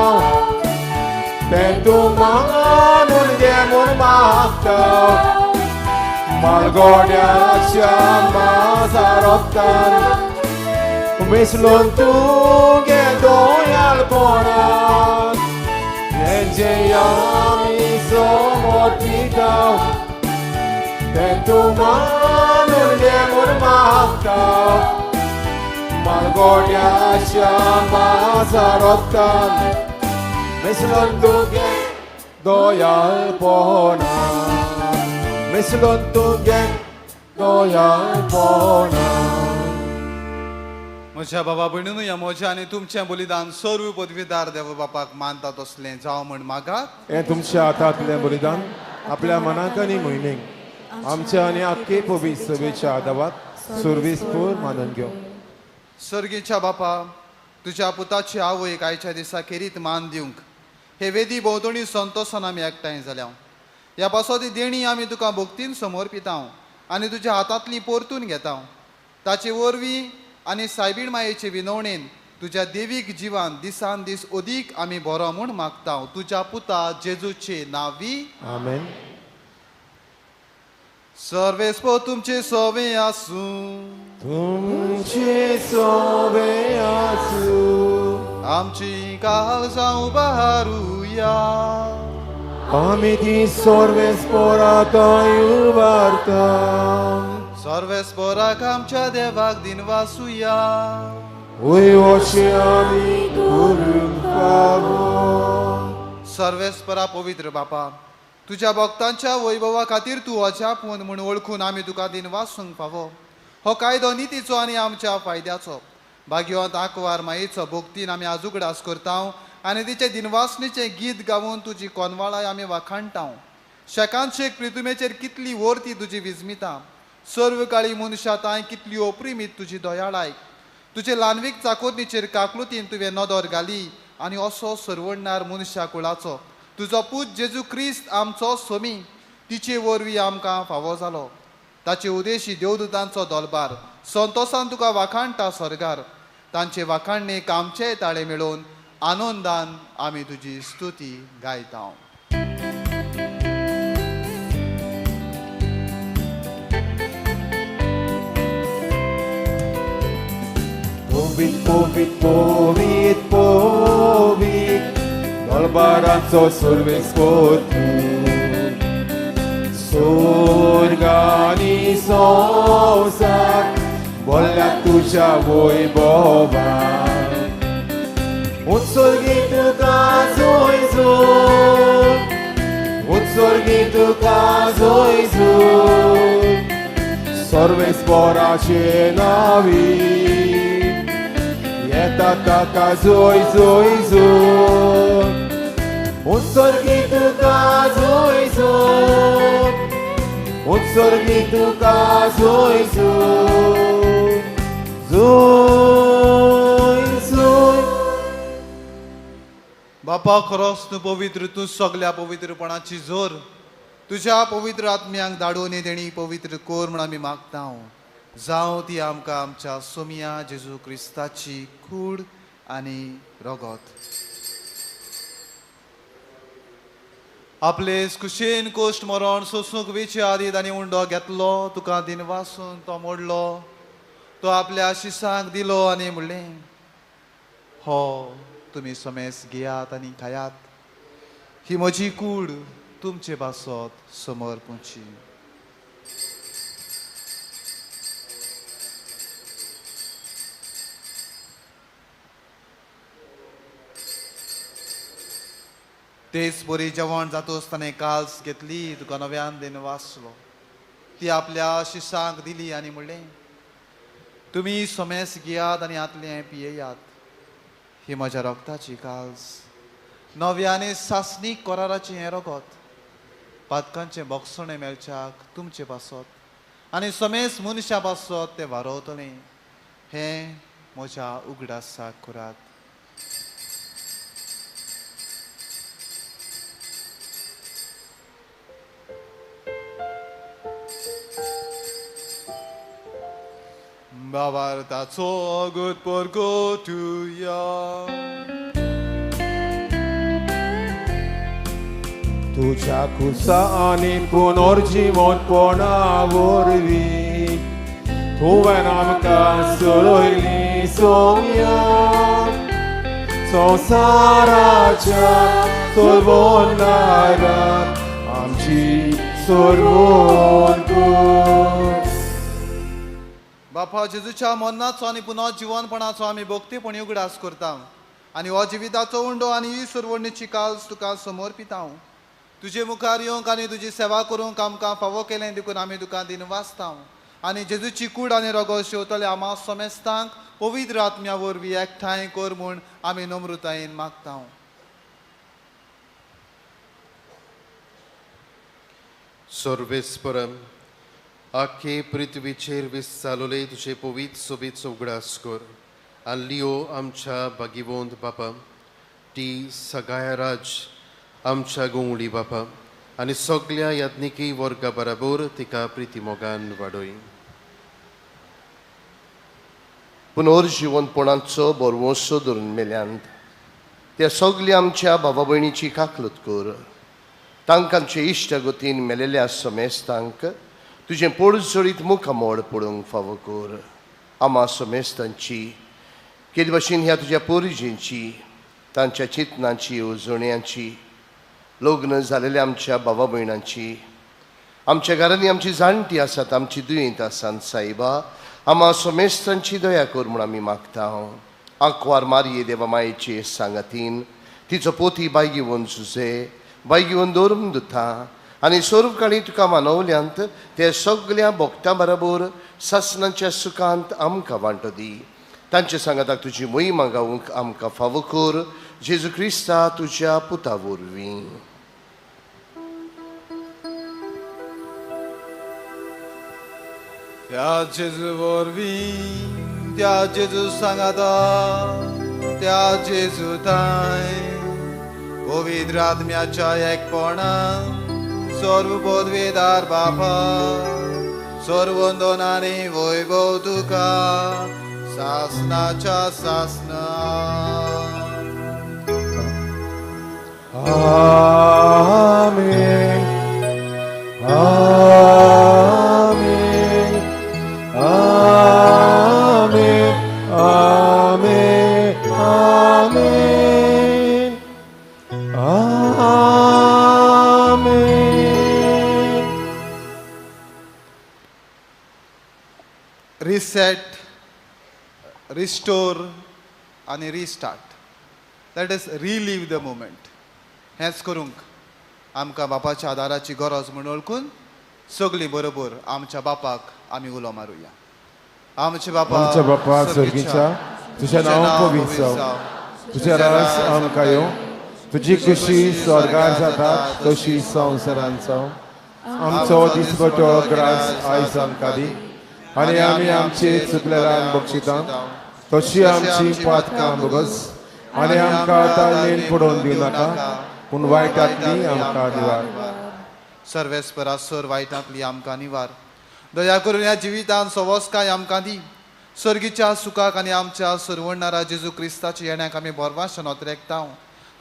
तें तूं मानून घे म्हूण मागता मालगोड्याच्या माजारोतान मिसळून तुगे दोयालपणान हेंचे आमी समर्पिता तें तूं मानून घे म्हूण मागता मालगोड्याच्या माजारोतान मिसळून तुगे दोयालपणान मिसळून तुगे दोयालपणान.
म्हज्या बाबा भयणीनू, ह्या म्हज्या आनी तुमचें बलिदान सर्व पदवीदार देव बापाक मानता तसलें जावं म्हूण मागात.
हें तुमच्या हातांतलें बलिदान आपल्या मनाक आनी मोहिमेक आमच्या आनी आख्खे पवित्र सभेच्या आदावात सुर्वीसपूर मानून घेवं.
सर्गीच्या बापा, तुज्या पुताची आवयक आयच्या दिसा खेरीत मान दिवंक हे वेदी भोंवतणी संतोसान आमी एकठांय जाल्या. ह्या पासत ही देणी आमी तुका भक्तीन समर्पिता आनी तुज्या हातांतली परतून घेता. ताचे वरवीं आनी सायबीण मायेचे विनवणेन तुज्या देवीक जिवान दिसान दीस अदीक आमी बरो म्हूण मागता तुज्या पुता जेजूचे नांवी.
आमेन.
सर्वेस्पो तुमचे सोवे आसूं.
तुमचे सोवे आसूं.
आमची काळजां उबारुया.
आमी ती सर्वेस्पोराक उबारता.
सर्वेस्पोराक आमच्या देवाक दिनवासुया.
वय अशें आमी करूंक फावो.
सर्वेस्परा पवित्र बापा, तुज्या भक्तांच्या वैभवा खातीर तूं अजापून म्हूण वळखून आमी तुका दिनवासूंक फावो. हो कायदो नितीचो आनी आमच्या फायद्याचो. भाग्यवंत आंकवार मायेचो भक्तीन आमी आज उगडास करता आनी तिचे दिनवासणीचें गीत गावन तुजी कोनवाळाय आमी वाखाणटा. शेकानशेक प्रितुमेचेर कितली वर्ती तुजी विजमिता, सर्व काळी मनशां तांय कितली ओप्रिमीत तुजी दयाळाय. तुजे ल्हानवीक चाकोरणीचेर काकलुतीन तुवें नदर घाली आनी असो सरवडणार मनशा कुळाचो तुजो पूत जेजू क्रिस्त आमचो सोमी तिचे वरवीं आमकां फावो जालो. ताचे उदेशी देवदूतांचो दलबार संतोसान तुका वाखाणटा स्वर्गार. तांचे वाखाणणेक आमचे ताळे मेळोवन आनंदान आमी तुजी स्तुती गायता.
पोवीत पोवीत पोवीत पोवीत दरबाराचो सर्वेस्पोर तूं. स्वर्ग आनी संवसार बोल्ल्या तुज्या वैभवान. उत्सर्गी तुका जोय जोय, उत्सर्गी तुका जोय जोय, सर्वेस्पोराचे नावी येता ताका जोय जोय जोय. उत्सर्गी तुका जोय जोय, उत्सर्गी तुका जोय जोय, जोय जोय.
बापा खरोच तूं पवित्र, तूं सगल्या पवित्रपणाची जोर. तुज्या पवित्र आत्म्यांक धाडून तेणी पवित्र कोर म्हूण आमी मागता. जावं ती आमकां आमच्या सोमिया जेजू क्रिस्ताची कूड आनी रगत. आपले कुशेन कोश्ट मरण सोसूंक वेचे आदी तांणी उंडो घेतलो, तुका दिनवासून तो मोडलो, तो आपल्या शिसांक दिलो आनी म्हणलें, हो तुमी समेस घेयात आनी खायात, ही म्हजी कूड तुमचे पासत समर्पूची. तेच बरी जेवण जातोच ताणें काल्स घेतली, तुका नव्यान दिनवासलो, ती आपल्या शिसांक दिली आनी म्हणलें, तुमी समेस घेयात आनी आतलें पियेयात, ही म्हज्या रगताची काल्स, नव्या आनी सासणीक कराराचें हें रगत, पातकांचें बोगसणें मेळच्याक तुमचे पासत आनी समेस मनशा पासत तें वारवतलें, हें म्हज्या उगडासाक करात. बाबार्थाचो गुड परगोटुया.
तुज्या कुसा आनी पुनर्जिवंतपणा वरवीं तुवें आमकां सोडयली सोम्या, संवसाराच्या सोडवणाराक आमची सोडवण कर.
बापा जेजूच्या मरणाचो आनी पुनर्जिवनपणाचो आमी भक्तीपणी उगडास करता आनी हो जिविताचो उंडो आनी ही सुरवणीची काल्स तुका समर्पिता. तुजे मुखार येवंक आनी तुजी सेवा करूंक आमकां फावो केलें देखून आमी तुका दिनवासता आनी जेजूची कूड आनी रगत शेवतले आमा समेस्तांक पवित्र आत्म्या वरवीं एकठांय कर म्हूण आमी नम्रतायेन मागता.
सर्वेस्परम आखे पृथ्वीचेर विस्चालोले तुजे पवित्र सोबीत उगडास कर आनी लियो आमच्या भागिवंत बापा, ती सगळ्या राज आमच्या गोंवळी बापा आनी सगल्या याज्ञिकी वर्गा बराबर तिका प्रिती मोगान वाडय. पुनर्जिवंतपणाचो बरवंसो धरून मेल्यांत त्या सगल्या आमच्या भावा भयणीची काकलत कर, तांकांचे इश्टगतीन मेलेल्या समेस्तांक तुजें पोडजोडीत मुखामोड पडूंक फावो कर. आमा समेस्तांची केले भाशेन ह्या तुज्या पोरजींची तांच्या चिंतनांची येवजण्यांची लग्न जालेल्या आमच्या भावा भयणांची आमच्या घरांनी आमची जाणटी आसात आमची दुयेंत आसात सायबा आमा समेस्तांची दया कर म्हूण आमी मागता. आंकवार मारये देवा मायेचे सांगातीन तिचो पोती बायगिवन सुसे बायगिवन दवरून दुता आनी सर्वकाळी तुका मानवल्यांत ते सगल्या भोगता बरोबर सासणाच्या सुखांत आमकां वांटो दी. तांचे सांगाताक तुजी मोहिमा गावंक आमकां फावो कर जेजू क्रिस्ता तुज्या पुता वरवीं.
त्या जेजू वरवीं त्या जेजू सांगाता त्या जेजू ताय पवित्र आत्म्याच्या एकपणान सर्व पदवीदार बापा सर्वंदनानी वैभव तुका सासनाच्या सासना.
आमेन आमेन आमेन आमेन आमेन आमेन.
रिसेट, रिस्टोर आनी restart, that is relive the moment. हेंच करूंक आमकां बापाच्या आदाराची गरज म्हूण वळखून सगळीं बरोबर आमच्या बापाक आमी उलो मारुया. आमचे बापा
आमच्या बापा स्वर्गीच्या, तुझें नांव पवित्र जावं, तुजें राज आमकां येवं, तुजी खुशी स्वर्गार जाता तशी संवसारांत जावं. आमचो दिसपटो ग्रास आयज आमकां दी आनी आमी आमचे चुकलेल्यान बक्षिता तशी आमची पातकां भोगस आनी आमकां ताळमेळ पडोवन दिवं नाका पूण वायटांतली आमकां निवार.
सर्वेस्परा सर वायटांतली आमकां निवार. दया करून ह्या जिवितान सवस्काय आमकां दी. सर्गीच्या सुखाक आनी आमच्या सरवणणारा जेजू क्रिस्ताच्या येण्याक आमी भरवाशन ओतरेकता.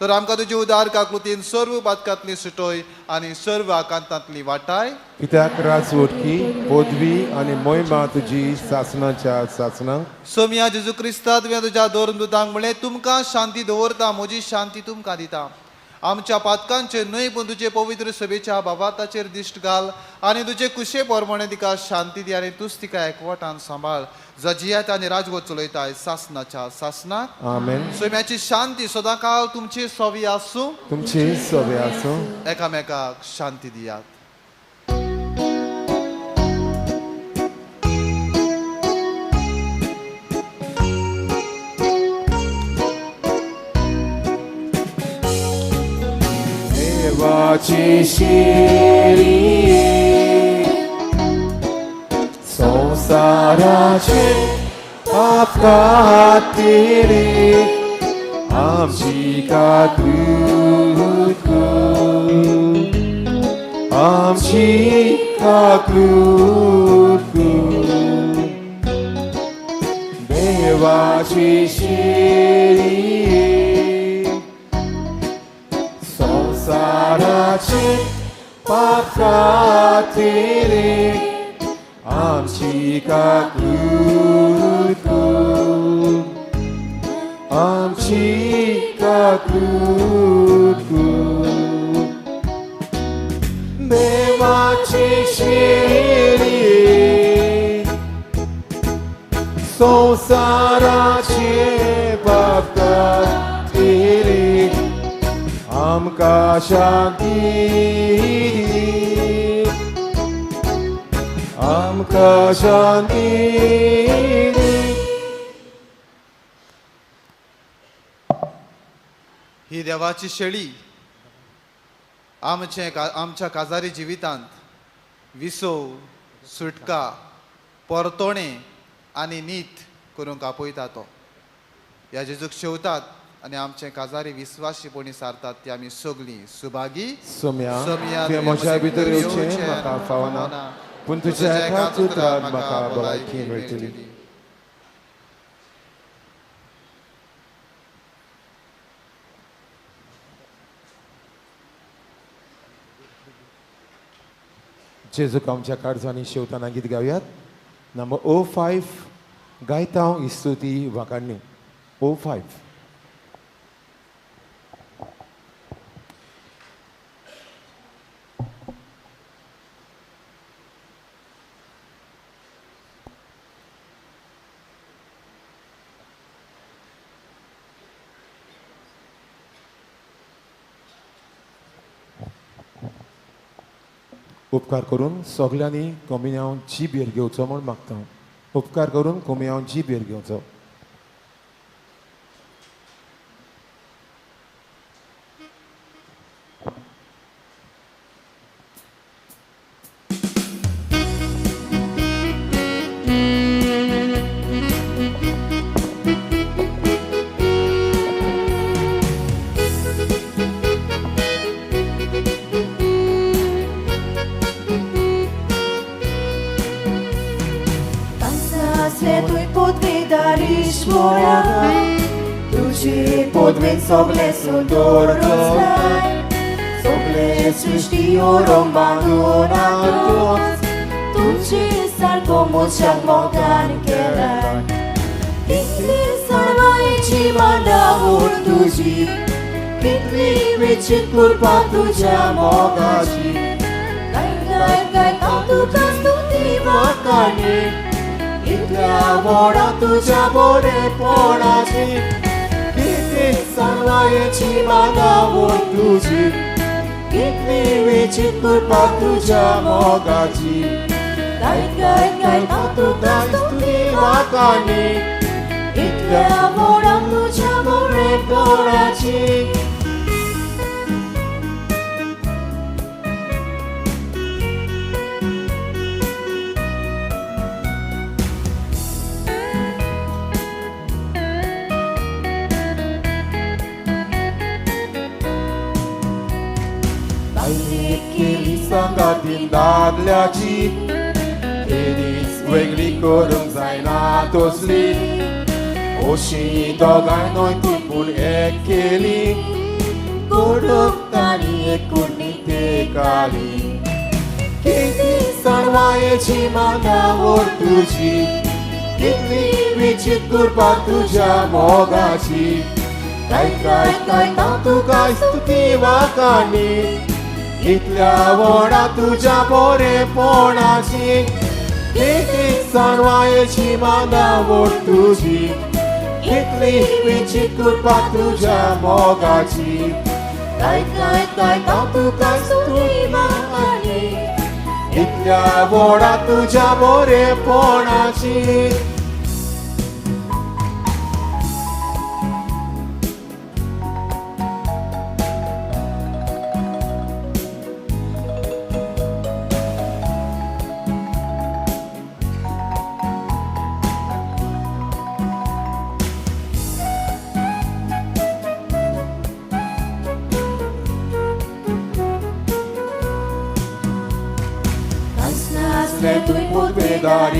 तर आमकां तुजी उदार काकृतीन सर्व पातकांतली सुटोय आनी सर्व आकांतांतली वाटाय.
कित्याक राजवटकी पदवी आनी मोहिमा तुजी सासणाच्या सासणां.
सोमिया जेजू क्रिस्ता तुवें तुज्या दोन दुतांक म्हणलें तुमकां शांती दवरता म्हजी शांती तुमकां दिता. आमच्या पातकांचेर न्हय पूण तुजे पवित्र सभेच्या बाबाताचेर दिश्ट घाल आनी तुजे कुशे प्रमाणे तिका शांती दी आनी तूच तिका एकवटान सांबाळ. जजियात आनी राजवट चलयताय सासनाच्या सासनाक.
आमेन.
सोम्याची शांती सदांकाळ तुमची सवी आसूं.
तुमची सवी आसूं.
एकामेकाक शांती दियात.
देवाची शिरी संसाराचे पाप कातिरी आमची काकूत कर, आमची काकूत कर. देवाची शिरी संसाराचे पाप कातिरी आमची काकूत कर, आमची काकूत कर. देवाची शिरी संसाराचे पाप कातिरी आमकां शांती दी, आमकां शांती दी.
ही देवाची शेळी आमचे आमच्या काजारी जिवितांत विसव, सुटका, परतोणे आनी नीत करूंक आपयता तो. ह्या जेजूक शेवतात आनी आमचे काजारी विस्वासीपणी सारतात ती आमी सगळीं सुभागी.
सोम्या, तुवें म्हज्या भितर येवचें म्हाका फावना, पूण तुज्या एकाच उतरान म्हाका भलायकी मेळटली. जेजूक आमच्या काळजांनी शेवताना गीत गावयात. नंबर 05 गायता हांव इस्तुती वाकाडणी 05. उपकार करून सगल्यांनी कोमियांव जिबेर घेवचो म्हूण मागता. उपकार करून कोमियांव जिबेर घेवचो.
Sogle sundor sogle srishti rombandun atot तुझे सारको मनशाक मोगान केलाय कितली सर्वांची मांडावळ तुजी कितली विचित कृपा तुज्या मोगाची गाय गाय गाय हांव तुका स्तुती वाखाणी इतल्या व्हडा तुज्या बरेपणाची सर्वांची मांडावळ तुजी कितली विचित कृपा तुज्या मोगाची गाय गाय गाय हांव तुका स्तुती वाखाणी इतल्या व्हडा तुज्या बरेपणाची. सांगातीन दादल्याची केदीच वेगळी करूंक जायना तसली अशी दोगांय न्हय ती पूण एक केली करूंक तांणी एकूण तेकाली कितली सर्वांची मांडावळ तुजी कितली विचित कृपा तुज्या मोगाची काय काय काय हांव तुका स्तुती वाखाणी इतल्या व्हडा तुज्या बरेपणाची कितली सर्वांची मांडावळ तुजी कितली विचित कृपा तुज्या मोगाची काय काय काय हांव तुका स्तुती वाखाणी इतल्या व्हडा तुज्या बरेपणाची.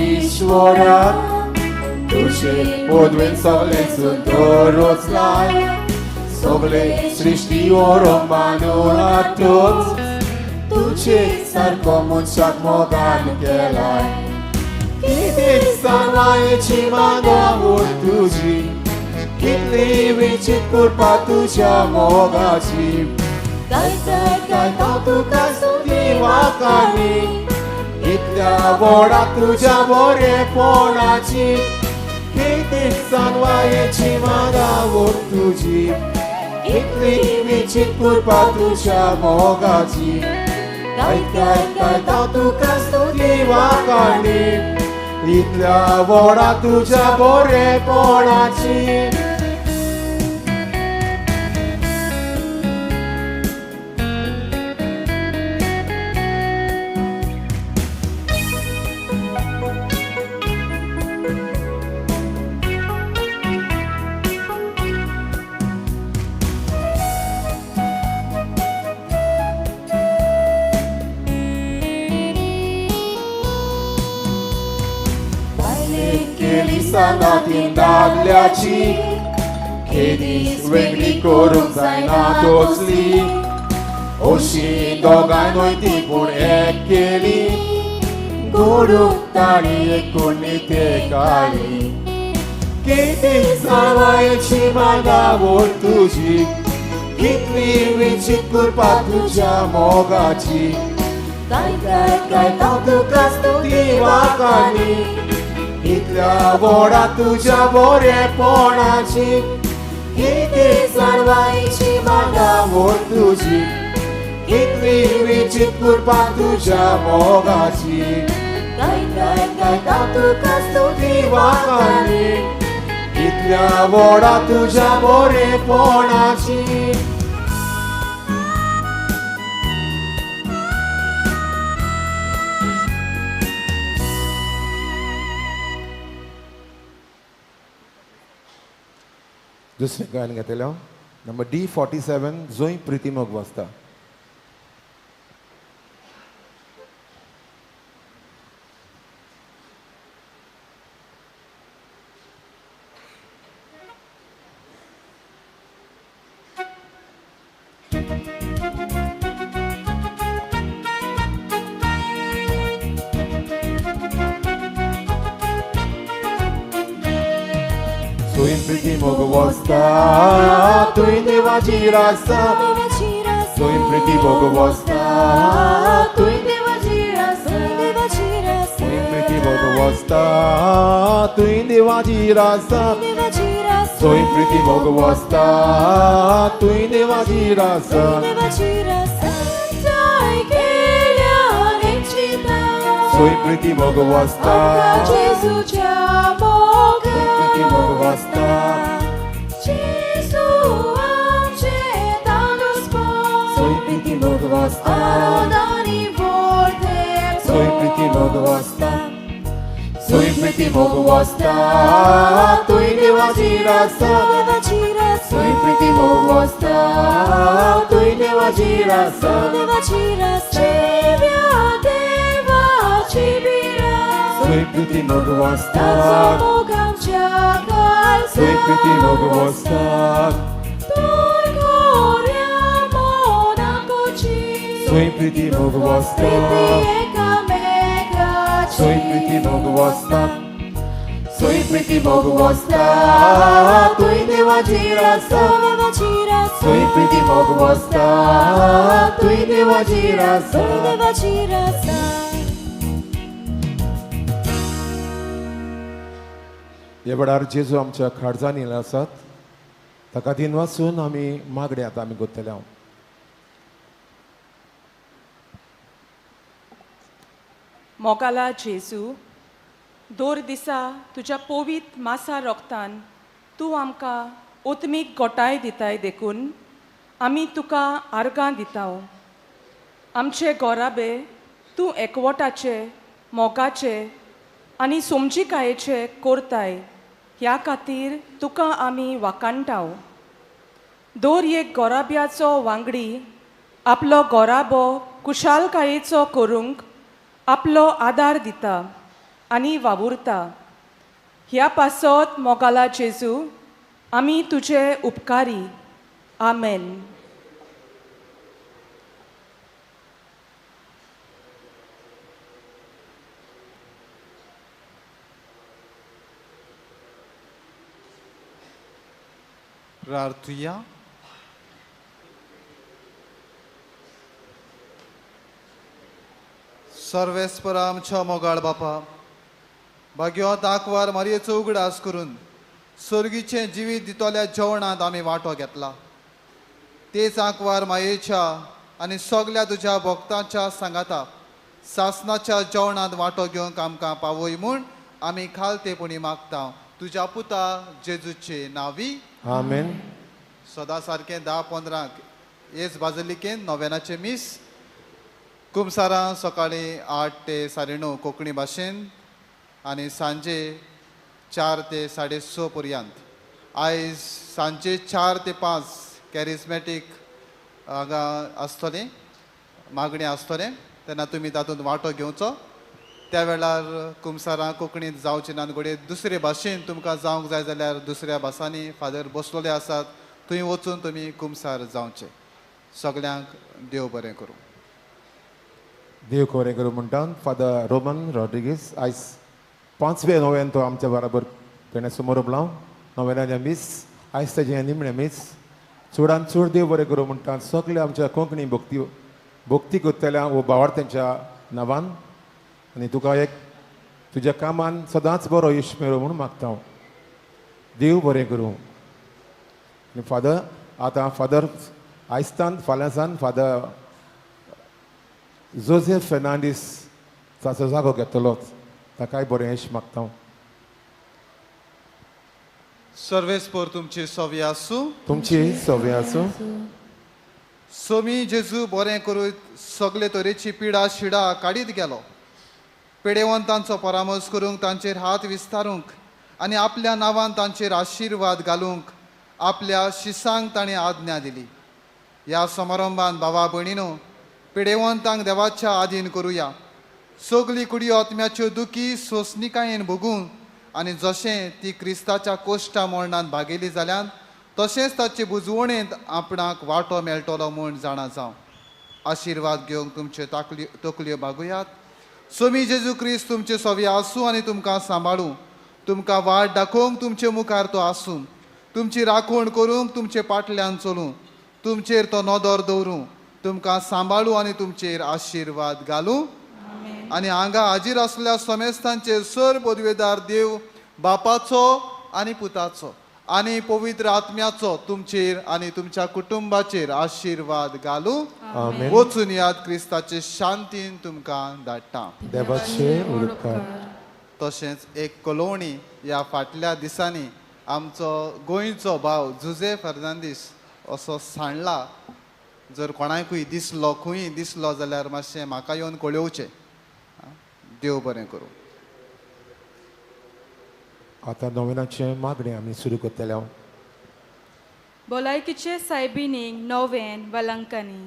ईश्वरा तुझे पदवेन सगळे सुंदर लाय सगळे सृश्टी मानून आतोच तुझे सारको मनशाक मोगान केलाय कितें सर्वांची मांडावळ तुजी कितली विचित कृपा तुज्या मोगाची गाय गाय गाय हांव तुका स्तुती वाखाणी इतल्या व्हडा तुज्या बरेपणाची कितली सर्वांची मांडावळ तुजी कितली विचित कृपा तुज्या मोगाची गाय गाय गाय हांव तुका स्तुती वाखाणी इतल्या व्हडा तुज्या बरेपणाची. सांगातीन दादल्याची केदीच वेगळी करूंक जायना तसली अशी दोगांय न्हय ती पूण एक केली गोडूंक ताणी एकूण ते काळी किती जाणवायेची मागावळ तुजी कितली विचित कृपा तुज्या मोगाची काय काय गायता तुका स्तुती वाखाणी इतल्या व्हडा तुज्या बरेपणाची किती जाणवायेची मागावळ तुजी कितली विचित कृपा तुज्या मोगाची काय काय गायता तुका स्तुती वाखाणी इतल्या व्हडा तुज्या बरेपणाची.
दुसरें गायन घेतलें हांव नंबर D47 जोय प्रिती मोग वाजता. Soi priti mogo wasta, tui devaji rasa. Soi priti mogo wasta, tui devaji rasa. Soi priti mogo wasta, tui devaji rasa. Soi priti mogo wasta, tui devaji rasa. Soi priti mogo wasta, mogo wasta.
Gesù
Soi priti mogo wasta, Soi priti mogo wasta. Soi priti mogo wasta, tui devaji rasa. Soi priti mogo wasta, tui devaji rasa. Soi priti mogo wasta, Soi priti mogo wasta. Soi priti mogo wasta, Soi priti mogo wasta. Soi priti mogo wasta, tui devaji rasa. Soi priti mogo wasta, tui devaji rasa. ह्या वेळार जेजू आमच्या खाडजांनी आसात ताका दिन वाचून आमी मागणें आतां आमी करतले हांव.
मोगाला जेजू, दर दिसा तुज्या पवित्र मासा रोगतान तूं आमकां ओतमीक गोटाय दिताय देखून आमी तुका आर्गां दिताव. आमचे गोराबे तूं एकवटाचे मोगाचे आनी समजिकायेचे करताय ह्या खातीर तुका आमी वाखाणटाव. दर एक गोराब्याचो वांगडी आपलो गोराबो कुशालकायेचो करूंक आपलो आदार दिता आनी वावुरता. ह्या पासत मोगाला जेजू आमी तुजे उपकारी. आमेन.
प्रार्थुया. सर्वेस्परा आमच्या मोगाळ बापा, भाग्यवंत आंकवार मारयेचो उगडास करून सर्गीचें जिवीत दितल्या जेवणांत आमी वांटो घेतला. तेच आंकवार मायेच्या आनी सगल्या तुज्या भक्तांच्या सांगाता सासनाच्या जेवणांत वांटो घेवंक आमकां पावय म्हूण आमी खालतेपणी मागता तुज्या पुता जेजूचे नांवी.
आमेन.
सदां सारकें 10:15 हेच बाजलिकेन नोवेनाचें मीस कुमसारां सकाळीं 8 ते 9:30 कोंकणी भाशेन आनी सांजे 4 ते 6:30 पर्यंत. आयज सांजे 4 ते 5 कॅरिस्मॅटीक हांगा आसतलें, मागणें आसतलें, तेन्ना तुमी तातूंत वांटो घेवचो. त्या वेळार कुमसारां कोंकणींत जावचें ना, घडये दुसरे भाशेन तुमकां जावंक जाय जाल्यार दुसऱ्या भासांनी फादर बसलेले आसात, थंय वचून तुमी कुमसार जावचें. सगल्यांक देव बरें करूं.
देव बरें करूं म्हणटा फादर रोमन रॉड्रिगीस. आयज 5वें नोव्यान तो आमच्या बराबर तेणें समोर आपलां नोव्यानाचें मीस, आयज ताजें निमणें मीस. चडान चड देव बरें करूं म्हणटा सगळे आमच्या कोंकणी भक्ती भक्ती करतल्या वो भावार्थ्यांच्या नांवान, आनी तुका एक तुज्या कामान सदांच बरो यश मेळो म्हूण मागता हांव. देव बरें करूं. आनी फादर आतां फादर आयस्तान फाल्यांसान फादर जोझेफ फेर्नांडीस ताचो जागो घेतलोच, ताकाय बरें यश मागता हांव.
सर्वेस्पोर तुमची सवी आसूं.
तुमची सवी आसूं.
सोमी जेजू बरें करूं सगळे तरेची पिडा शिडा काडीत गेलो. पेडेवंतांचो परामर्श करूंक, तांचेर हात विस्तारूंक आनी आपल्या नांवान तांचेर आशिर्वाद घालूंक आपल्या शिसांक ताणें आज्ञा दिली. ह्या समारंभान भावा भयणीनो पिडेवंतांक देवाच्या आदीन करुया. सगली कुडयो आत्म्याच्यो दुखी सोंसणिकायेन भोगून आनी जशें ती क्रिस्ताच्या कोश्टा मरणान भागेली जाल्यान तशेंच ताचे बुजवणेंत आपणाक वांटो मेळटलो म्हूण जाणा जावं. आशिर्वाद घेवंक तुमच्यो तकल्यो बागुयात. सोमी जेजू क्रिस्त तुमचे सवी आसूं आनी तुमकां सांबाळूं. तुमकां वाट दाखोवंक तुमचे मुखार तो आसूं. तुमची राखण करूंक तुमचे पाटल्यान चलूं. तुमचेर तो नदर दवरूं. तुमकां सांबाळूं आनी तुमचेर आशिर्वाद घालूं. आनी हांगा हाजीर आसल्या समेस्तांचेर सर पदवेदार देव बापाचो आनी पुताचो आनी पवित्र आत्म्याचो तुमचेर आनी तुमच्या कुटुंबाचेर आशिर्वाद घालूं. वचून याद क्रिस्ताचे शांतीन तुमकां धाडटा.
देवाचे उपकार.
तशेंच एक कलोवणी ह्या फाटल्या दिसांनी आमचो गोंयचो भाव जुझे फर्नांदीस असो सांडला. जर कोणाकूय दिसलो खंय दिसलो जाल्यार मातशें म्हाका येवन कळोवचें. देव बरें करूं.
आतां नोवेनाचें मागणें आमी सुरू करतले.
भलायकीचे सायबिणीक नोवेन वलंकनी.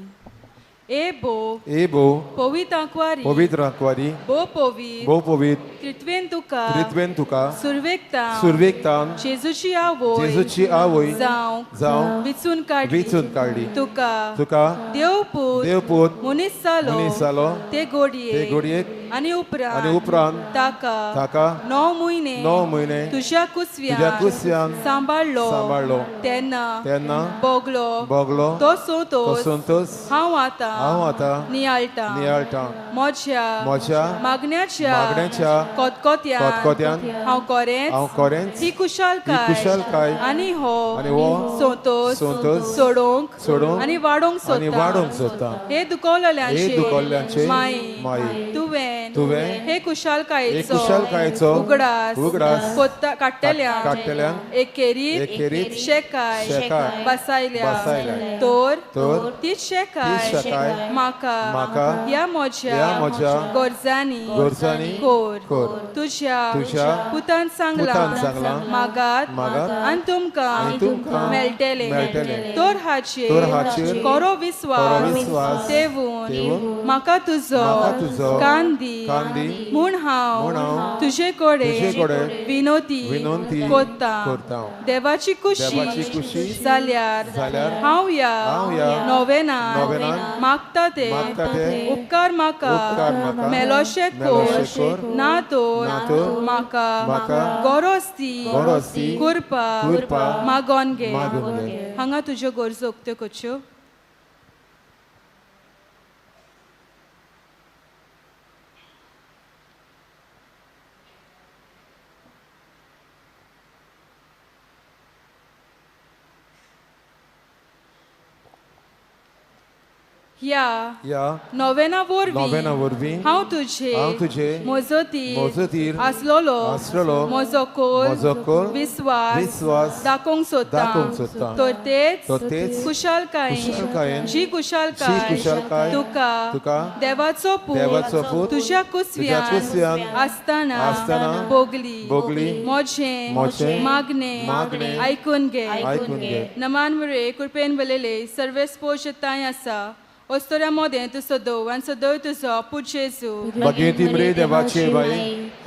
ए बो
ए बो
पवित्र आंकवारी
पवित्र आंकवारी
बो पवित्र
बो पवित्र
त्रित्वेन तुका
त्रित्वेन तुका
सुरवेकतान
सुरवेकतान
जेजूची आवय
जेजूची आवय
जावं
जावं
विचून काडली
विचून काडली
तुका
तुका
देवपूत
देवपूत
मनीस जालो
मनीस जालो
ते गोडये
ते गोडयेक
आनी
उपरांत
ताका
ताका
9 म्हयने
9 म्हयने
तुज्या कुसव्यान सांबाळ्ळो
सांबाळ्ळो
तेन्ना
तेन्ना
बोगलो
बोगलो
तो संतोस
संतोस
हांव आतां
हांव आतां
नियाळटां
नियाळटां
म्हज्या
म्हज्या
मागण्याच्या
मागण्याच्या
कोतकोत्यान
कोतकोत्यान
हांव कोरेंच
हांव कोरेंच
ही कुशालकाय
ही कुशालकाय
आनी हो
संतोस
संतोस सोडोवंक
सोडोवंक
आनी वाडोवंक सोदता
आनी वाडोवंक सोदता.
हे दुखवलेल्यांचे
हे दुखवलेल्यांचे
माई
माई
तुवें
तुवें
हे कुशालकायेचो
कुशालकायेचो
उगडास
उगडास
काडटल्यांक
काडटल्यांक
एकेरीत
एकेरीत
शेकाय
शेकाय
बसायल्या
बसायल्या
तर
तर
तीच शेकाय
शेकाय
म्हाका
म्हाका
ह्या म्हज्या
म्हज्या
गरजांनी
गरजांनी
कोर
कोर
तुज्या
तुज्या
पुतान सांगलां
सांगलां
मागात
मागात
आनी तुमकां
तुमकां
मेळटलें
मेळटलें
तर हाचेर
हाचेर
कोरो विस्वास तेवून म्हाका तुजो कान दी म्हूण हांव तुजे कडेन विनोती
विनंती
करता. देवाची कुशी जाल्यार हांव ह्या नोवेनान मागता ते उपकार म्हाका मेलोशे कोर ना तर म्हाका गरज ती कृपा मागोन घे. हांगा तुज्यो गरजो उक्त्यो करच्यो. ह्या नोवेना वरवीं हांव तुजे मजतीर आसलेलो म्हजो कोल विस्वास दाखोवंक सोदता तर तेच कुशालकायेन जी कुशालकाय तुका देवाचो पूत तुज्या कुसव्यान आसतना भोगली म्हजें मागणें आयकून घे. नमान मुरे कृपेन बलेले सर्वेस्पोज तांय आसा ओस्तोऱ्या मोदें तूं सदोव आनी सदोव तुजो पूत जेजू.
भगेती मरे देवाचे बाई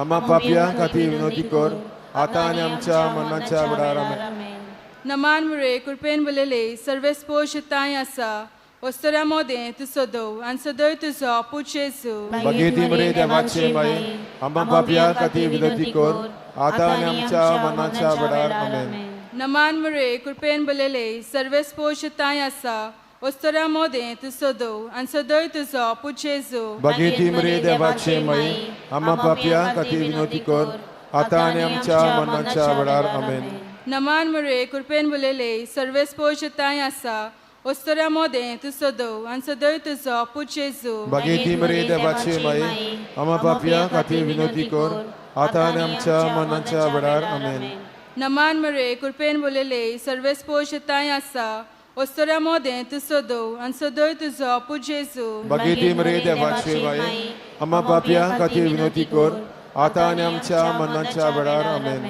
आम्हा पापयां खातीर विनवती कर आतां आनी आमच्या मरणाच्या वेळार. आमेन.
नमान मुरे कृपेन बलेले सर्वेस्पोज तांय आसा वस्तुऱ्या मोदें तूं सदव आनी सदय तुजो पूत जेजू.
भगेती मरे देवाचे माई, आम्हा पापया खातीर विनंती कर, आतां आनी आमच्या मरणाच्या वेळार. आमेन.
नमान मरे, कृपेन बलेले, सर्वेस पोशताय आसा, वस्तुऱ्या मोदें तूं सदव आनी सदय तुजो पूत जेजू.
भगेती मरे देवाचे माई, आम्हा पापया खातीर विनंती कर, आतां आनी आमच्या मरणाच्या वेळार. आमेन.
नमान मरे, कृपेन बलेले, सर्वेस पोशताय आसा, वस्तुऱ्या मोदें तूं सदव आनी सदय तुजो पूत जेजू.
भगेती मरे देवाचे माई, आम्हा पापया खातीर विनंती कर, आतां आनी आमच्या मरणाच्या वेळार. आमेन.
नमान मरे, कृपेन बोलेले, सर्वेस पोशताय आसा, वस्तुऱ्या मोदें तूं सदव आनी सदय तुजो पूत जेजू.
भगेती मरे देवाचे माई, आम्हा पापया खातीर विनंती कर, आतां आनी आमच्या मरणाच्या वेळार. आमेन.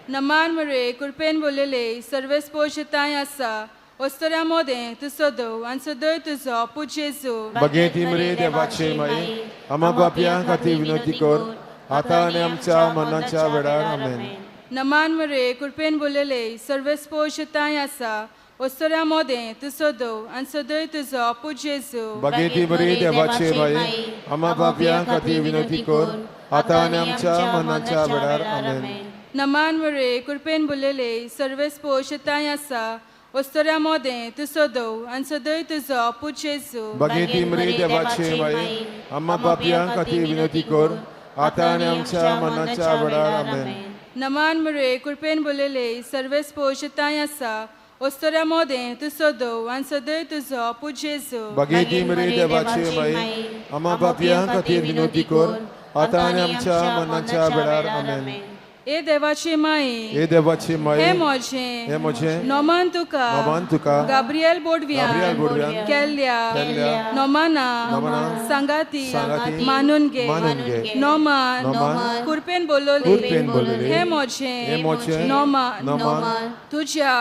नमान मरे, कृपेन बोलेले, सर्वेस पोशताय आसा, वस्तुऱ्या मोदें तूं सदव आनी सदय तुजो पूत जेजू.
भगेती मरे देवाचे माई, आम्हा पापया खातीर विनंती कर, आतां आनी आमच्या मरणाच्या वेळार. आमेन.
नमान मरे, कृपेन बोलेले, सर्वेस पोशताय आसा, वस्तुऱ्या मोदें तूं सदव आनी सदय तुजो पूत जेजू.
भगेती मरे देवाचे माई, आम्हा पापया खातीर विनंती कर, आतां आनी आमच्या मरणाच्या वेळार. आमेन.
नमान मरे, कृपेन बोलेले, सर्वेस पोशताय आसा, वस्तुऱ्या मोदें तूं सदव आनी सदय तुजो पूत जेजू.
भगेती मरे देवाचे माई, आम्हा पापया खातीर विनंती कर, आतां आनी आमच्या मरणाच्या वेळार. आमेन.
नमान मरे, कृपेन बोलेले, सर्वेस पोशताय आसा, वस्तुऱ्या मोदें तूं सदव आनी सदय तुजो पूत जेजू.
भगेती मरे देवाचे माई, आम्हा पापया खातीर विनंती कर, आतां आनी आमच्या मरणाच्या वेळार. आमेन.
ए देवाची माई,
हे देवाची माई,
हे म्हजें,
हे म्हजें
नोमान तुका,
नोमान तुका,
गाब्रियल बोडव्यान,
गाब्रियल बोडव्यान,
केल्ल्या,
केल्ल्या,
नोमाना,
नोमाना,
सांगाती,
सांगाती,
मानून घे,
मानून घे,
नोमान,
नोमान,
कुरपेन बोलवले,
कुरपेन बोलवले,
हे म्हजें,
हे म्हजें,
नोमान,
नोमान,
तुझ्या,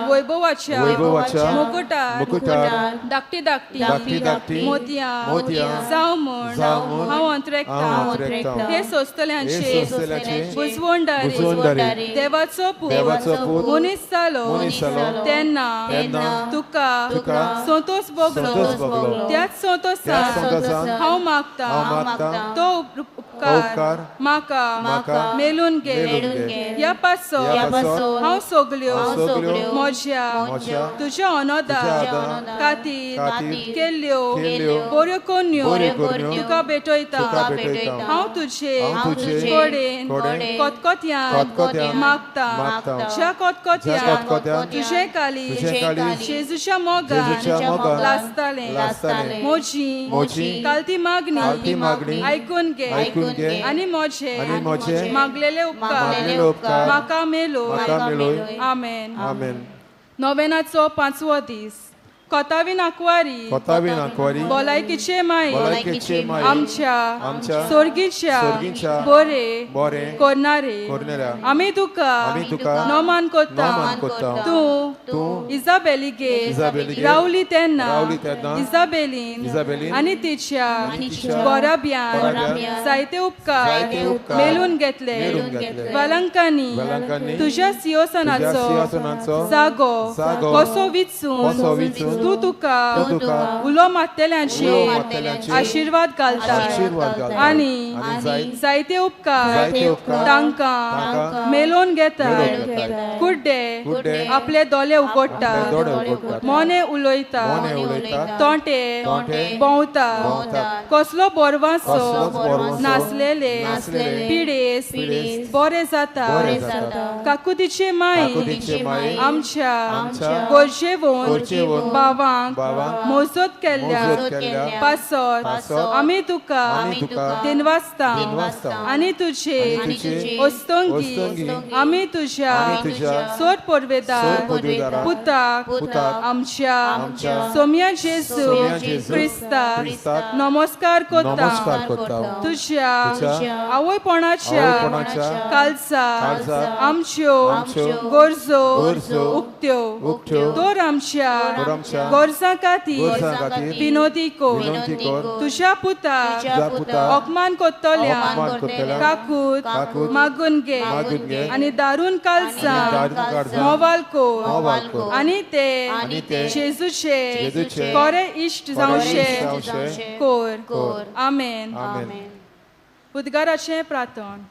वैभवाच्या,
वैभवाच्या,
मुकुटार,
मुकुटार,
धाकटी धाकटी,
धाकटी धाकटी,
मोतयां,
मोतयां,
जावं म्हूण,
जावं म्हूण,
हांव अंतरेकतां,
हांव अंतरेकतां,
हे सोंसतल्यांचे,
हे सोंसतल्यांचे,
बुजवणदारी,
बुजवणदारी,
देवाचो पूत,
देवाचो पूत,
मनीस जालो,
मनीस जालो,
तेन्ना,
तेन्ना,
तुका,
तुका,
संतोष भोगलो,
संतोष भोगलो,
त्याच संतोषान,
त्याच संतोषान,
हांव मागतां,
हांव मागतां,
तो उपकार,
उपकार,
म्हाका,
म्हाका,
मेलून घे,
मेलून घे,
ह्या पासत,
ह्या पासत,
हांव सगल्यो,
हांव सगल्यो,
म्हज्या,
म्हज्या,
तुज्या अनोदा,
तुज्या अनोदा,
खातीर,
खातीर,
केल्ल्यो,
केल्ल्यो,
बऱ्यो करण्यो,
बऱ्यो करण्यो,
तुका भेटयतां,
तुका भेटयतां,
हांव तुजे,
हांव तुजे,
कडेन,
कडेन,
कोतकोत्यान,
कोतकोत्यान,
मागतां,
मागतां,
ज्या कोतकोत्यान,
ज्या कोतकोत्यान,
तुजें काळीज,
तुजें काळीज,
जेजूच्या मोगान,
जेजूच्या मोगान,
लासतालें,
लासतालें,
म्हजी,
म्हजी,
कालती मागणी,
कालती मागणी,
आयकून घे,
आयकून घे,
आनी म्हजे,
आनी म्हजे,
मागलेले उपकार,
मागलेले उपकार,
म्हाका मेलो,
म्हाका मेलोय.
आमेन.
आमेन.
नोवेनाचो पांचवो दीस. कोतावीन आंकवारी,
कोतावीन आंकवारी,
भलायकीचे माई,
भलायकेचे माई,
आमच्या,
आमच्या,
सोर्गीच्या,
सोर्गीच्या,
बरे,
बरे,
करणारे,
करणाऱ्या,
आमी तुका,
आमी तुका,
नोमान कोत्ता,
नोमान कोत्ता,
तूं,
तूं,
इजाबेलीगेर,
इजाबेलीगेर,
रावली तेन्ना,
रावली तेन्ना,
इजाबेलीन,
इजाबेलीन,
आनी तिच्या,
आनी तिच्या,
गोराब्यान,
गोराब्यान,
जायते उपकार,
जायते उपकार,
मेलून घेतले,
मेलून घेतले,
वेलंकांनी,
वेलंकांनी,
तुज्या सिंहासनाचो,
तुज्या सिंहासनाचो,
जागो,
जागो,
कसो विचून,
कसो विचून,
तूं तुका,
तूं तुका,
उलो मारतल्यांचे,
उलो मारतल्यांचे,
आशिर्वाद घालता,
आशिर्वाद घालता,
आनी,
आनी
जायते उपकार,
जायते उपकार,
तांकां,
तांकां,
मेलोवन घेता,
मेलोवन घेता,
कुड्डे,
कुड्डे,
आपले दोळे उगडटा,
आपले दोळे उगडटा,
मोने उलयता,
मोने उलयता,
तोंटे,
तोंटे,
भोंवता,
भोंवता,
कसलो बोरवांसो,
कसलोच बोरवांसो,
नासलेले,
नासलेले,
पिडेस्त,
पिडेस्त,
बरे जाता,
बरे जाता,
काकुतीचे माई,
काकुतीचे माई,
आमच्या,
आमच्या,
गरजेवन,
गरजेवन,
भावांक,
भावांक,
मोजत केल्ल्या,
मोजत केल्ल्या,
पासत,
पासत,
आमी तुका,
आमी तुका,
दिनवासता,
दिनवासता,
आनी तुजे,
आनी तुजे,
ओस्तंगी,
ओस्तंगी,
आमी तुज्या,
आमी तुज्या,
सोर पोरवेदार,
सोर पोरवेदारा,
पुताक,
पुताक,
आमच्या,
आमच्या,
सोम्या जेजू,
सोम्या जेजू,
क्रिस्ताक,
क्रिस्ताक,
नमस्कार कोत्ता,
नमस्कार कोत्ता,
तुज्या,
तुज्या,
आवयपणाच्या,
आवयपणाच्या,
कालसाक,
काळजाक,
आमच्यो,
आमच्यो,
गरजो,
गरजो,
उक्त्यो,
उक्त्यो,
तर आमच्या,
तर आमच्या, देवाच्या
गरजां खातीर
गरजां खातीर
विनोदी कोर
विनंती कर.
तुज्या पुताक
तुज्या पुताक
अपमान कोत्तल्या
अपमान कोत्तल्या
काकूत
काकूत
मागून घे
मागून घे
आनी दारून कालसां
दारून काळजां
मोवाल कोर
मोवाल कोर.
आनी ते
आनी ते
जेजूचे
जेजूचे
कोरे इश्ट
कोरे
जावशे
इश्ट जावशे
कोर
कोर.
आमेन.
आमेन.
उद्गाराचें प्रार्थन.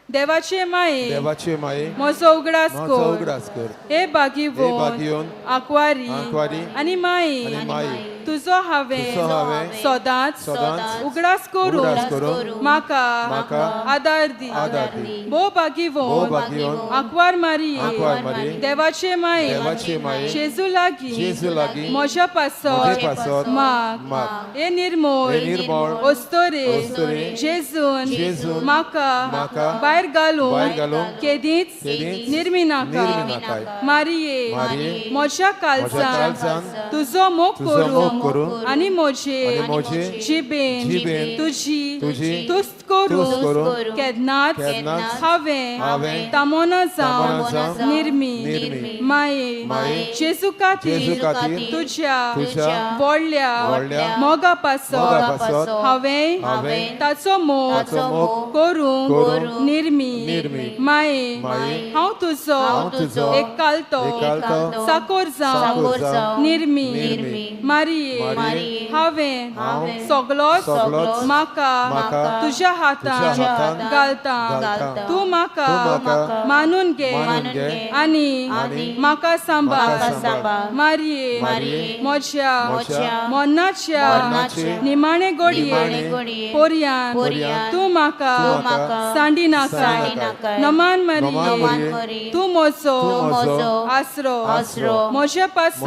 देवाचे माये
देवाचे माये
म्हजो उगडास
म्हजो
कोर
उगडास कर.
हे
हे
बागिवोन
बागिवोन
आंकवारी
आंकवारी
आनी माये
आनी माये
तुजो हांवें
तुजो हांवें
सदांच
सदांच
उगडास करून
उगडास करून
म्हाका
म्हाका
आदार दी.
आदार दी.
भोव बागिवोन
भोव बागिवोन
आंकवार मारी
आंकवार मारी
देवाचे माये
देवाचे माये
जेजू लागीं
जेजू लागीं
म्हज्या
म्हजे
पासत
पासत
माग
माग.
हे निर्मोळ
हे निर्मळ
अस्तोरे
अस्तोरे
जेजून
जेजून
म्हाका
म्हाका
भायर घालून
भायर घालून
केदींच
केदींच
निर्मी नाका.
निर्मी नाकाय.
मारिये
मारिये
म्हज्या
म्हज्या
काळजान
काळजान
तुजो मोग
तुजो मोग
करून
करून
आनी म्हजे
आनी म्हजे
जिबेन
जिबेन
तुजी
तुजी
तुस्त
तुस्त
करून
करून
केन्नाच
केन्नाच
हांवें
हांवें
तामोना
तामोना
जावन
जावन
निर्मी
निर्मी
माये
माये
जेजू खातीर
जेजू खातीर
तुज्या
तुज्या
व्हडल्या
व्हडल्या
मोगा पासत
मोगा पासत
हांवें
हांवें
ताचो मोग
ताचो मोग
करूंक
करूंक
निर्मी
निर्मी
माये
माये
हांव तुजो
हांव तुजो
एकालतो
एकालतो
साकोर
साकोर
जावन
जावन
निर्मी
निर्मी
मारिये
मारिये
हांवें
हांव
सगलोच
सगलोच
म्हाका
म्हाका
तुज्या हातान
तुज्या हातान
घालता
घालता.
तूं म्हाका
तूं म्हाका
मानून घे
मानून घे
आनी
आनी
म्हाका सांबाळ.
म्हाका सांबाळ.
मारिये
मारिये
म्हज्या
म्हज्या
मरणाच्या
मरणाचे
निमाणे
निमाणे
गोडये पोरयान
पोरयान
तूं म्हाका
तूं म्हाका
सांडी नाका.
सांडी नाका.
नमान
नमान
मारिये
मारिये
तूं म्हजो
तूं म्हजो
आसरो
आसरो
म्हजे
म्हजे
पासत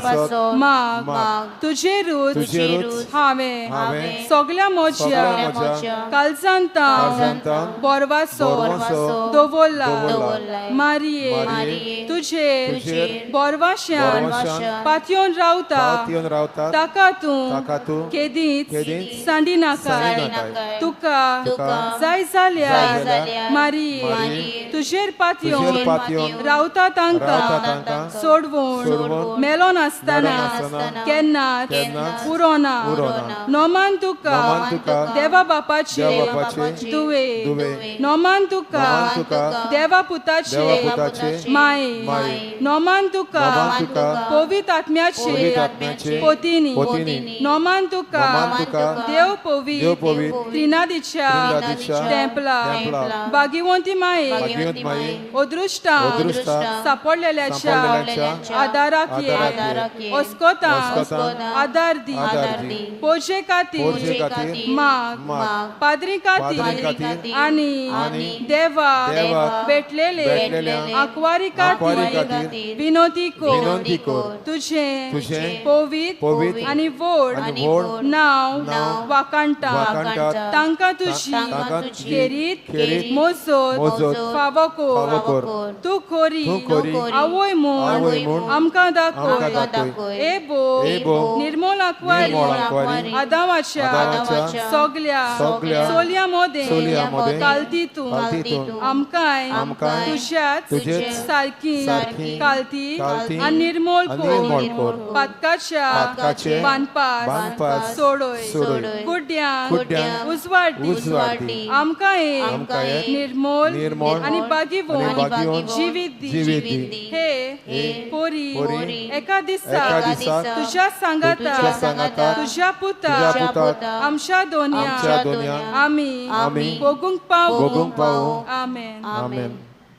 पासत
माग
माग.
तुजेरूच
तुजेरूच
हांवें
हांवें
सगल्या म्हज्या
सगल्या म्हज्या
काळजांत
काळजांत
बोरवासो
बोरवासो
दवरला.
दवरला.
मारिये
मारिये
तुजेर
तुजेर
बोरवाश्यान
बोरवाश्यान
पातयेवन रावता
पातयेवन रावता
ताका तूं
ताका तूं
केदींच
केदींच
सांडी नाका.
सांडी नाका.
तुका
तुका
जाय जाल्यार
जाय जाल्यार
मारिये
मारिये
तुजेर
तुजेर
पातयेवन
पातयेवन
रावता
रावता
तांकां
तांकां
सोडवून
सोडवून
मेलो नासतना
मेलो नासतना
केन्नाच
केन्नाच
पुरो ना.
पुरो ना.
नोमान तुका
नोमान तुका
देवा बापाचे
देवा बापाचे
दुवे
दुवे
नोमान तुका
नोमान तुका
देवा पुताचे
देवा पुताचे
माये
माये
नोमान तुका
नोमान तुका
पवित्र आत्म्याचे
पवित्र आत्म्याचे
पोतीनी
पोतीनी
नोमान तुका
नोमान तुका
देव पवित्र
देव पवित्र
त्रिनादीच्या
त्रिनादीच्या
टेम्पला
टेम्पला
बागिवंती माये
भाग्यवंत माये
अदृश्टां
अदृश्टां
सापडलेल्याच्या
सापडलेल्याच्या
आदाराक ये
आदाराक ये
अस्कोतां
अस्कोतां
आदार दी
आदार दी
पोजे खातीर
पोरजे खातीर
माग
माग
पाद्री
पाद्री
खातीर
खातीर
आनी
आनी
देवा
देवाक
भेटलेले
भेटलेल्या
आंकवारी
आंकवारी
खातीर
खातीर
विनोदी कोर
विनंती कर
तुजें
तुजें
पवित्र
पवित्र
आनी व्हड
आनी व्हड
नांव
नांव
वाखाणटा
वाखाणटात
तांकां तुजी
तांकां तुजी
खेरीत
खेरीत
मोजोत
मोजोत
फावो
फावो
कोर
कर.
तूं खोरी
तूं खोरी
आवय
आवय
म्हूण
म्हूण
आमकां
आमकां
दाखय
दाखय.
ए बो
ए बो
निर्मोल आंकवारी
निर्मोळ आंकवारी
आदामाच्या
आदामाच्या
सगल्या
सगल्या
चोलयां मदें
चोलयां मदें
कालती तूं
कालती तूं
आमकांय
आमकांय
तुज्याच
तुजेच
सारकी
सारकी
कालती
कालती
आनी निर्मोळ
आनी
कोर
निर्मोळ कोर.
पातकाच्या
पातकाचे
बांदपास
बांदपास
सोडय
सोडय.
कुड्ड्यांक
कुड्ड्यांक
उजवाड दी
उजवाड दी.
आमकां एक
आमकां एक
निर्मोल
निर्मोळ
आनी
आनी
बागिवोन
बागिवोन
जिवीत दी
जिवीत दी.
हे
हे
पोरी
पोरी
एका दिसा
एका दिसा
तुज्या सांगाता
तुज्या सांगाता
तुज्या
तुज्या
पुता
पुताक
आमच्या दोनया
आमच्या दोनया
आमी
आमी
भोगूंक पावूं
भोगूंक पावूं.
आमेन.
आमेन.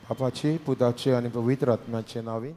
बापाचे पुताचे आनी पवित्र आत्म्याचे नांवे.